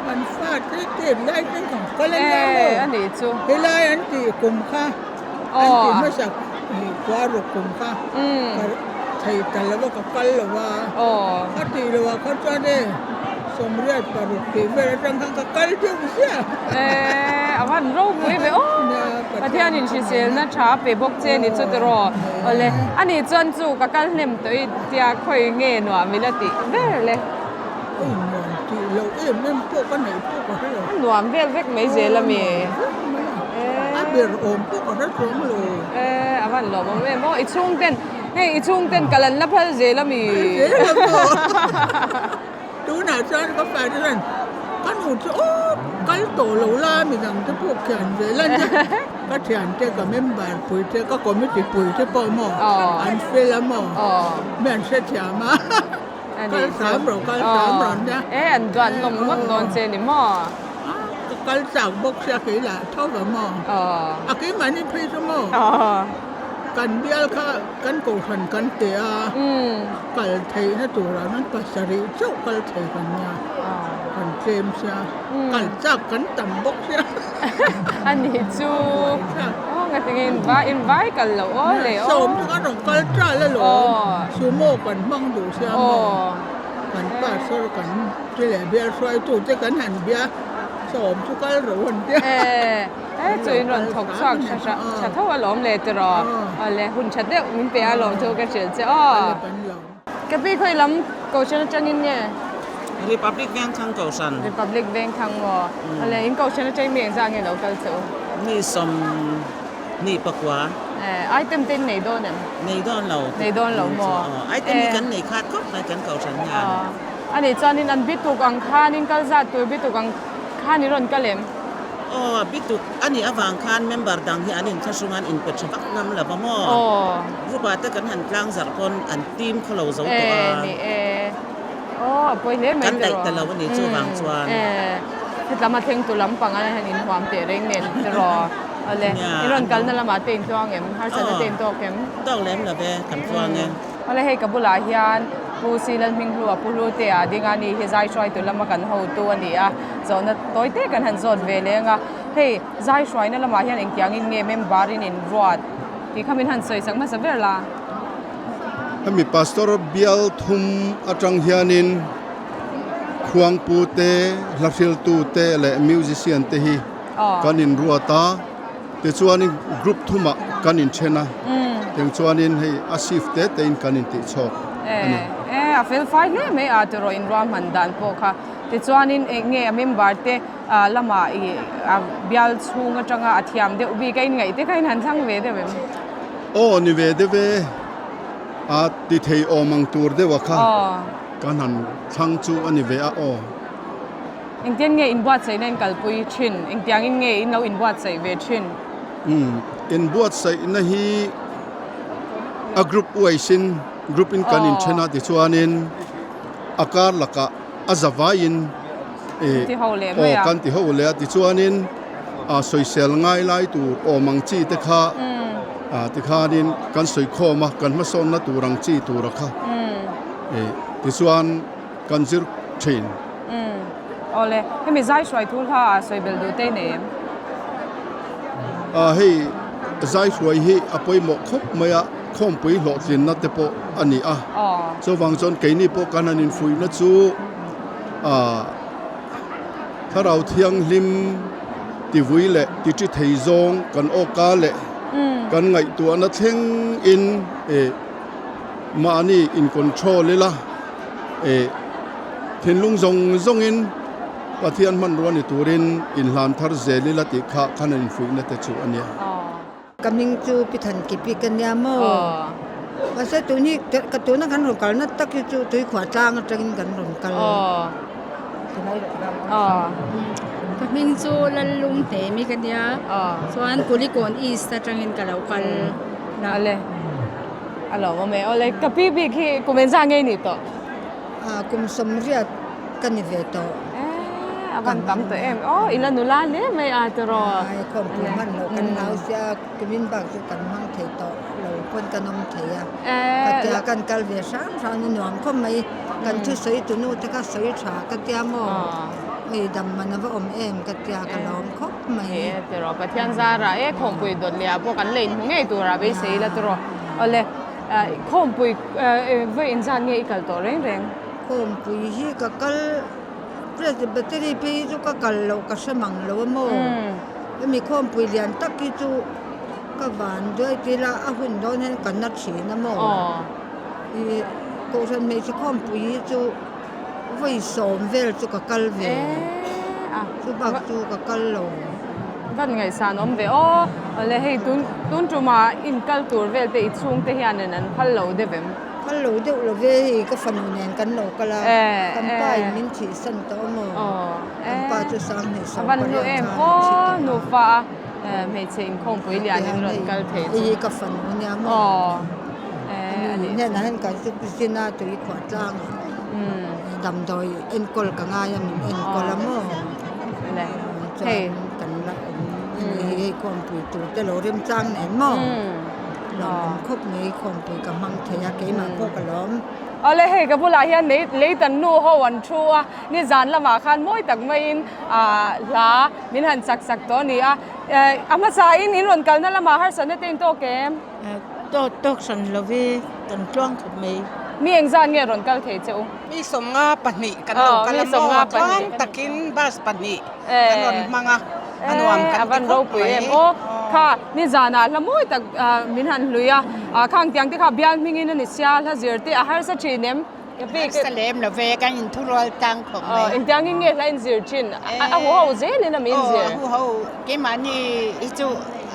kan fa te tet lai ten kan kal a nia maw? E a nih chu. Helai an tih kum kha an tih hmasak khua ruk kum kha ka thei ta lo va ka kal lo va. Ka tih loh ah kha chuan e 86 tih vel atang khan ka kal deuh ziah. E a van ropui ve aw. Pathian in hriselna tha a pe bawk che ni chu tiraw? Awle, ani chuan chu ka kal hnem tawh i tia khawi nge nuam ila tih ber le. Oi nuam tih loh em em pawh ka neih pawh ka hre lo. A nuam vel vek mai zel a mi. A ber awm pawh ka hre chuang lo. E, a van lawmawm em aw, i chhungten, hei i chhungten kal an la phal zel a mi. Phal zel a maw. Tunah chuan ka fa te chuan ka nu chu aw kal tawh lo la midang te pawh khian ve la nia ka thiante ka member pui te ka committee pui te pawh maw an fel a maw mi an hrethiam a kal hram rawh kal hram rawh nia e an duat hlawm ngawt dawn che ni maw ka kal chak bawk sia kei lah tho va maw a keimahni phei chu maw kan bial kha kan kohhran kan pe a. Kal theihna turah chuan pasarih chauh kal thei kan nia, kan tlem sia, kal chak kan tam bawk sia. A nih chu, aw ngatinge in vai in vai kal loh aw le aw. Sawm chu kan rawn kal ṭal alawm, sumo kan hmang duh sia maw, kan pastor kan ti leh bial hruaitu te kan han bia, sawm chu kal ro an tia. E chu in rawn thawk chhuak tha tha tha tho alawm le tiraw awle hun tha deuh min pe alawm chu ka hrilh che aw. Ka pi khawi lam kohhran atangin nge? Republic Vengthlang Kohhran. Republic Vengthlang maw? Awle, in Kohhran atangin mi engzah nge lo kal che u? Mi 24. Eh, item te in nei dawn em? Nei dawn lo. Nei dawn lo maw? Item hi kan nei khat khawp mai kan Kohhran hian. A nih chuanin an bituk ang khanin kal zat tur bituk ang khan i rawn kal em? Aw, bituk a nih avang khan member dang hi an inthlahrung a, an inpe tha vak ngam lo va maw? Aw. Group ah te kan han tlang zarh pawn an team khaw lo zo tawh a. E, ni e. Aw, a pawi hle mai Kan daih ta lo a ni chuvang chuan. E, hetlama thlengtu lampang a han inhuam teh reng nen tiraw? Awle, i rawn kalna lamah te intluang em? Harsatna te intawk em? Tawk lem lo ve, kan tluang e. Awle hei ka bulah hian Pu Silal Hminghlua Pu Hlutea ding a ni hi zai hruaitu lama kan hotu a ni a, zawhna tawi te kan han zawt ve leng a. Hei zai hruaina lamah hian engtiangin nge member in inruat tih kha min han sawi sak hmasa ber la. Hemi Pastor bial thum atang hianin khuangpu te, hlahriltu te leh musician te hi kan inruat a. Tichuanin group thumah kan inthen a, tiang chuanin hei a shift te tein kan intih chhawk a ni. E, a fel fai hle mai a tiraw inruahman dan pawh kha. Tichuanin eng nge a member te lamah i a bial chhung atanga a thiam deuh bik a inngaih te kha in han thlang ve deuh em? Aw ni ve deuh e, a ti thei awm ang tur deuh a kha kan han thlang chu a ni ve a aw. Engtian nge inbuatsaihna in kalpui thin? Engtiangin nge in lo inbuatsaih ve thin? Umm, inbuatsaihna hi a group wise in group in kan inthen a tichuanin a kar lakah a zavaiin ih aw kan ti ho leh a tichuanin a sawisel ngai lai tur awm ang chi te kha ah tikhanin kan sawikhawm a kan hmasawnna tur ang chi tura kha ih tichuan kan zir thin. Umm. Awle, hemi zai hruai thu hla ah sawi belh duh te i nei em? Ah hei zai hruai hi a pawimawh khawp mai a, khawmpui hlawhtlinna te pawh a ni a. Chuvang chuan keini pawh kan han infuihna chu ah Thlarau Thianghlim tivui leh tiṭi thei zawng kan awka leh kan ngaihtuahna thleng in eh mahni in control ila. Eh, thinlung zawng zawngin Pathian hmanrua ni turin inhlan thar zel ila tih kha khan an infuihna te chu a nia. Ka hming chu Pi Thankipi ka nia maw? Mahse tun hi ka tuna kan rawn kalna tak hi chu Tuikhuah tlang atangin kan rawn kal. Ka hming chu Lallung Hnemi ka nia, chuan Kulikawn East atangin ka lo kal. A lo awm e. Awle, ka pi bik hi kum engzah nge ni tawh? Ah, kum sawmriat ka ni ve tawh. Eh, a van tam tawh em. Aw, i la nula hle mai a tiraw. Ai, khawmpui hman loh kan nau sia, kumin bak chu kan hmang thei tawh lo pawn kan awm thei a. Ka tia kan kal ve hrang hrang a nuam khawp mai. Kan thusawi tunu te kha sawi tha ka tia maw? Hei dam man a va awm em ka tia ka lawm khawp. Mai. He tiraw Pathian zara e khawmpui dawt leh ah pawh kan la inhmu ngei tura beisei ila tiraw. Awle khawmpui vawi inzat nge i kal tawh reng reng? Khawmpui hi ka kal Presbytery phei hi chu ka kal loh ka hre mang lo a maw? Hemi khawmpui lian tak hi chu ka van duai tir a, a hun dawn hian ka na thin a maw? Ih Kohhran hmeichhe khawmpui hi chu Vawi sawm vel chu ka kal ve. Chu bak chu ka kal lo. Van ngaihsan awm ve aw. Awle hei tun tun tuma in kal tur vel te i chhung te hianin an phal lo deuh em? Phal lo deuh lo ve hei ka fanu nen kan lo kal a. Kan pa in min thih san tawh a maw? Kan pa chu Sanghnih sawm pariat khan a thi tawh a. Nufa a hmeichhe inkhawmpui lian in rawn kal thei chu. Hei hi ka fanu ania maw? Ani hnenah hian kan chu zin a tui khuah tlang a damdawi enkawl ka ngai a min enkawl a maw chuan kan la awm a ni hei khawmpui tur te lo remchang nen maw lawmawm khawp mai khawmpui ka hmang thei a keimah pawh ka lawm. Awle hei ka bulah hian Leitan nu ho an thu a nizan lamah khan mawi tak maiin hla min han chak sak tawh a ni a a hmasa in in rawn kalna lamah harsatna te in tawk em? Tawk tawk hran lo ve, kan tluang khawp mai. Mi engzat nge rawn kal thei che u? Mi 52 kan lo kal a maw? Tluang takin bus pahnih kan rawn hmang a, a nuam kan ti khawp mai. Aw kha nizanah hla mawi tak min han hlui a, khang tiang te kha bial hmingin a ni sia, hla zir te a harsa thin em? Harsa lem lo ve, kan inthurual tlang khawp mai. Aw, engtiangin nge hla inzir thin? A hu ho zelin a mi inzir? Aw, a hu ho. Keimahni hi chu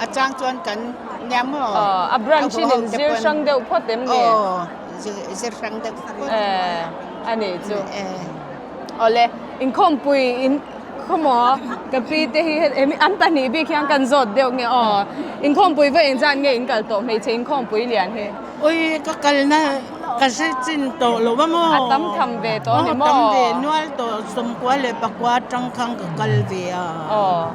a chang chuan kan nia maw? Aw, a branch in inzir hrang deuh phawt em ni? Aw, zir hrang deuh phawt. Eh, a nih chu. Awle, inkhawmpui in khawmaw ka pi te hi an pahnih bik hian kan zawt deuh nge aw. Inkhawmpui va engzat nge in kal tawh hmeichhe inkhawmpui lian hi? Ui, ka kalna ka hre chin tawh lo va maw? A tam tham ve tawh a ni maw? Aw, tam ve nual tawh, sawmkua leh pakua atang khan ka kal ve a. Aw.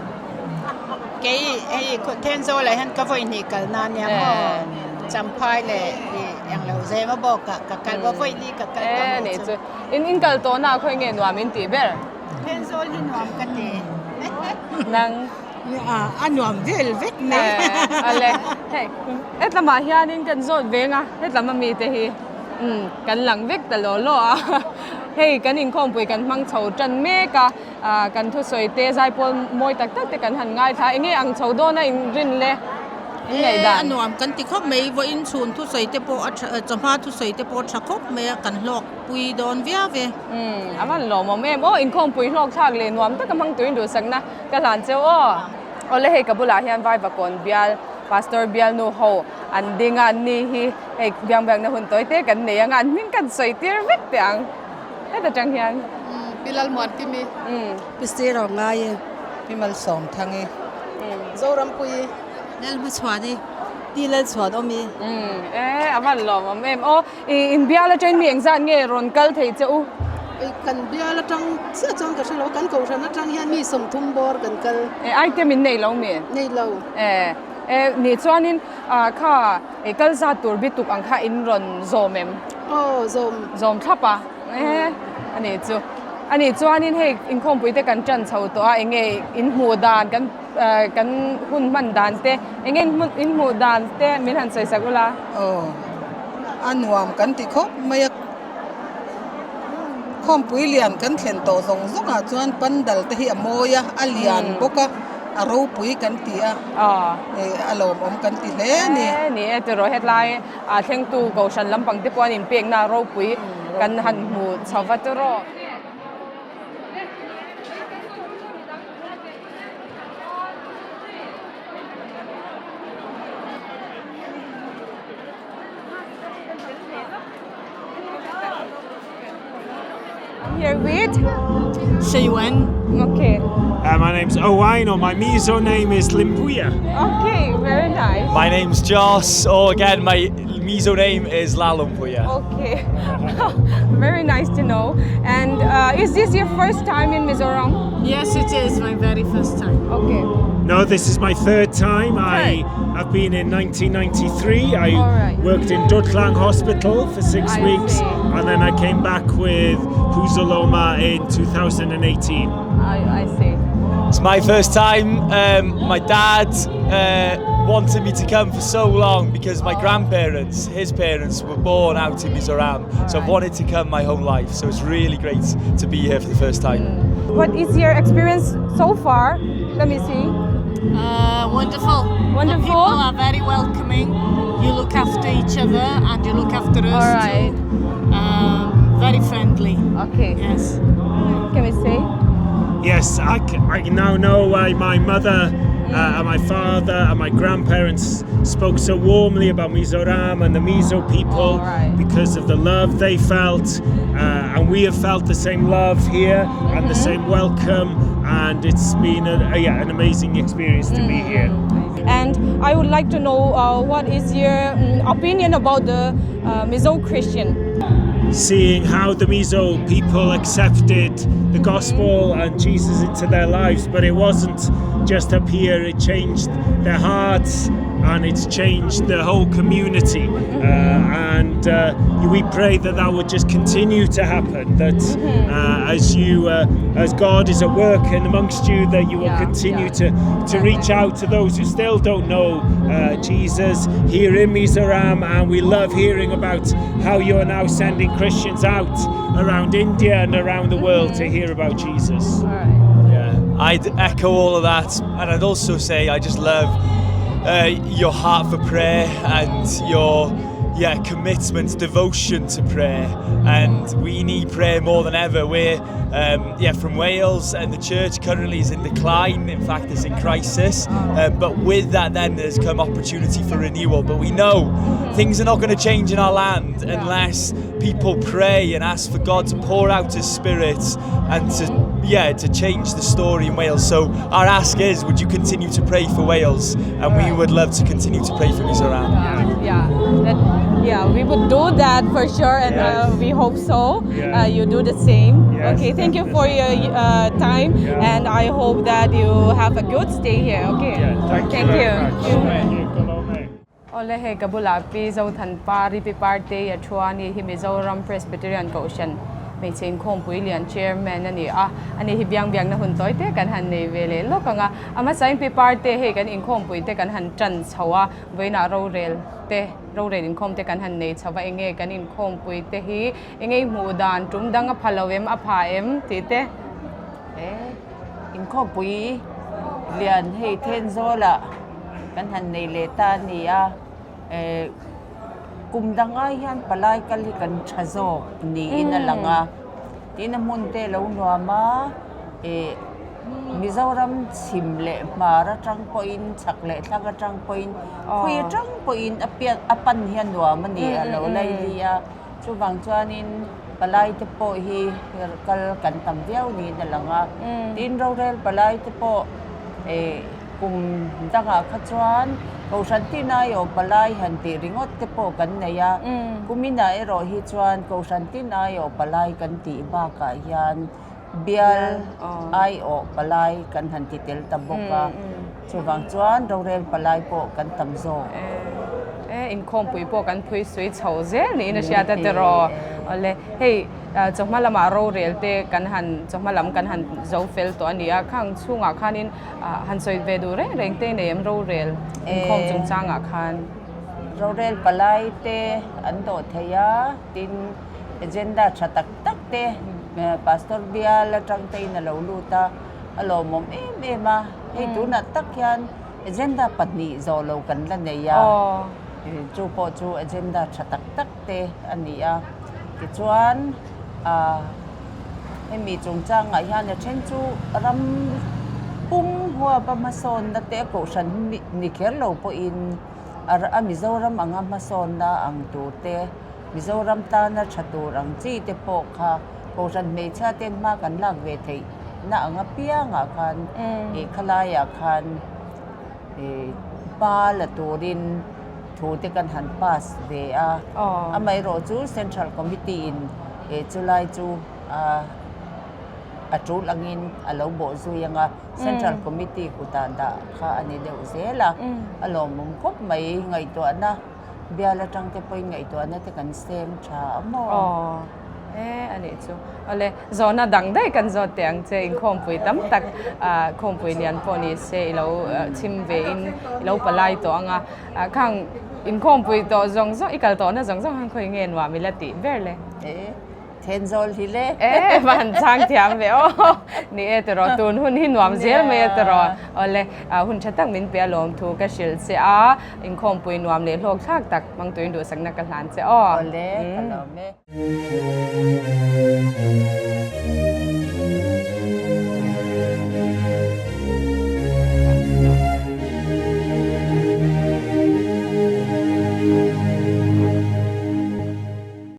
Kei hei Thenzawl ah hian ka vawi hnih kalna ania maw? Champhai leh englo zema bawk ah ka kal va, vawi li ka kal tawh a nih chu. In in kal tawhna ah khawi nge nuam in tih ber? Thenzawl hi nuam ka ti. Nang. A nuam vel vek mai. Ale, hei hetlamah hianin kan zawt veng a, hetlama mite hi umm kan lang vek ta law law a. Hei kan inkhawmpui kan hmang chho tan mek a, ah kan thusawi te zaipawl mawi tak tak te kan han ngaithla a, enge ang chho dawn a inrin le inngaihdan? A nuam kan ti khawp mai, vawiin chhun thusawi te pawh a tha, chawhma thusawi te pawh a tha khawp mai a, kan hlawk. pui dawn viau ve. Umm a van lawmawm em aw inkhawmpui hlawk thlak leh nuam taka hmang turin duhsakna ka hlan cheu aw. Awle hei ka bulah hian Vaivakawn bial Pastor bialnu ho an ding a an ni hi hei biangbiakna hun tawi te kan nei anga an hming kan sawi tir vek teh ang heta tang hian. Umm Pi Lalmuankimi. Umm. Pi Sir Awngai. Pi Malsawmthangi. Umm. Zorampuii. Lalhmachhuani. Pi Lalchhuanawmi. Umm e a van lawmawm em aw. I in bial atangin mi engzat nge rawn kal thei che u? Kan bial atang chiah chuan ka hre lo, kan kohhran atang hian mi 30 bawr kan kal. E item in nei lo mi? Nei lo. E e nih chuanin ah kha e kal zat tur bituk ang kha in rawn zawm em? Aw zawm. Zawm thlap a e a nih chu. A nih chuanin hei inkhawmpui te kan tan chho tawh a enge in hmuh dan kan kan hun hman dan te enge in hmuh dan te min han sawi sak ula. Aw. A nuam kan ti khawp mai a, khawmpui lian kan thlen tawh zawng zawngah chuan pandal te hi a mawi a, a lian bawk a, a ropui kan ti a, a lawmawm kan ti hle a ni. Ni e tiraw hetlai a thlengtu kohhran lampang te pawh an inpekna ropui kan han hmu chho va tiraw. I'm here with Shiwen. Okay. Uh, my name's Owain, or my Mizo name is Limpuia. Okay, very nice. My name's Joss, or again, my Mizo name is Lalumpuia. Okay, very nice to know. And uh, is this your first time in Mizoram? Yes, it is my very first time. Okay. No, this is my third time. I have been in 1993. I right. worked in Dutlang Hospital for six I weeks, see. and then I came back with Puzoloma in 2018. I, I see. It's my first time. Um, my dad uh, wanted me to come for so long because my grandparents, his parents, were born out in Mizoram. So I've wanted to come my whole life. So it's really great to be here for the first time. Mm. What is your experience so far? Let me see. Uh, wonderful. Wonderful. The people are very welcoming. You look after each other and you look after us All right. too. Um, very friendly. Okay. Yes. Can we say? Yes, I, I now know why my mother uh, and my father and my grandparents spoke so warmly about Mizoram and the Mizo people right. because of the love they felt. Uh, and we have felt the same love here mm -hmm. and the mm-hmm. same welcome. And it's been a, a, yeah, an amazing experience to mm -hmm. be here. And I would like to know uh, what is your um, opinion about the uh, Mizo Christian? Seeing how the Mizo people accepted the gospel and Jesus into their lives, but it wasn't just up here, it changed their hearts and it's changed the whole community. Uh, and uh, we pray that that would just continue to happen, that mm-hmm. uh, as you, uh, as God is at work and amongst you, that you will yeah, continue yeah. to, to reach out to those who still don't know uh, Jesus here in Mizoram. And we love hearing about how you're now sending Christians out around India and around the world to hear about Jesus. Yeah, I'd echo all of that, and I'd also say I just love uh, your heart for prayer and your yeah, commitment, devotion to prayer, and we need prayer more than ever. We're um, yeah from Wales, and the church currently is in decline. In fact, it's in crisis. Um, but with that, then there's come opportunity for renewal. But we know things are not going to change in our land unless people pray and ask for God to pour out His Spirit and to yeah to change the story in Wales. So our ask is, would you continue to pray for Wales? And we would love to continue to pray for Mizoram. Yeah, yeah, that, yeah, we would do that for sure, and uh, we hope so. Yeah. Uh, you do the same. Yes, okay, thank you for your uh, time, Yeah. and I hope that you have a good stay here. Okay. Yeah, thank you very much. Thank you. Kalome. Ole hei ka bulah Pi Zothan Pari Pi Partei a thu a ni hi Mizoram Presbyterian Kohhran hmeichhe inkhawmpui lian Chairman a ni a, ani hi biang biakna hun tawi te kan han nei ve leh lawk ang a, a hmasain Pi Partei hei kan inkhawmpui te kan han tan chho a, vawiinah rorel te rorel inkhawm te kan han nei chho a, enge kan inkhawmpui te hi enge i hmuh dan tum dang a pha lo em a pha em tih te. E inkhawmpui lian hei Thenzawl-ah kan han nei leh ta a ni a, eh kum dang ai hian palai kal hi kan tha zawk niin a lang a, tin a hmun te a lo nuam a, eh Mizoram chhim leh hmar atang pawhin chhak leh thlang atang pawhin khawi atang pawhin a pian a pan hi a nuam a ni a lo laili a, chuvang chuanin palai te pawh hi kal kan tam viau niin a lang a, tin rorel palai te pawh eh. Kum dangah kha chuan Kohhran tin aiawh palai han tih ringawt te pawh kan nei a, kuminah erawh hi chuan Kohhran tin aiawh palai kan tih bakah hian bial aiawh palai kan han ti tel ta bawk a, chuvang chuan rorel palai pawh kan tam zawk. E, inkhawmpui pawh kan phui sui chho zel niin a hriat a tiraw. Awle, hei chawhma lamah rorel te kan han chawhma lam kan han zo fel tawh a ni a, khang chhungah khanin Han sawi ve duh reng reng te nei em rorel inkhawm chungchangah khan? Rorel palai te an dawh thei a, tin agenda tha tak tak te Pastor bial atang te in a lo lut a, a lawmawm em em a, hei tunah tak hian agenda pahnih zawh lo kan la nei a, chu pawh chu agenda tha tak tak te a ni a, tichuan ah. Hemi chungchangah hian a then chu ram pum huapa hmasawnna te kohhran ni kher lo pawhin a Mizoram anga hmasawnna ang tur te, Mizoram tana tha tur ang chi te pawh kha kohhran hmeichhia ten hma kan lak ve theih na ang apiangah khan ih khalaiah khan ih hma la turin thu te kan han pass ve a, amaherawhchu chu Central Committee in He chulai chu a tul angin a lo bawh zui ang a, Central Committee kutah dah kha a ni deuh zel a, a lawmawm khawp mai ngaihtuahna bial atang te pawhin ngaihtuahna te kan seng tha a maw? Aw, e a nih chu. Awle, zawhna dang daih kan zawt teh ang che, inkhawmpui tam tak khawmpui lian pawh ni se i lo chhim ve in i lo palai tawh ang a, khang inkhawmpui tawh zawng zawng i kal tawhna zawng zawng khan khawi nge nuam i la tih ber le? E, Thenzawl hi le. E, va han chang thiam ve aw. Ni e tiraw, tun hun hi nuam zel mai a tiraw. Awle, hun tha tak min pe a lawm thu ka hrilh che a, inkhawmpui nuam leh hlawk thlak tak hmang turin duhsakna ka hlan che aw. Awle, ka lawm e.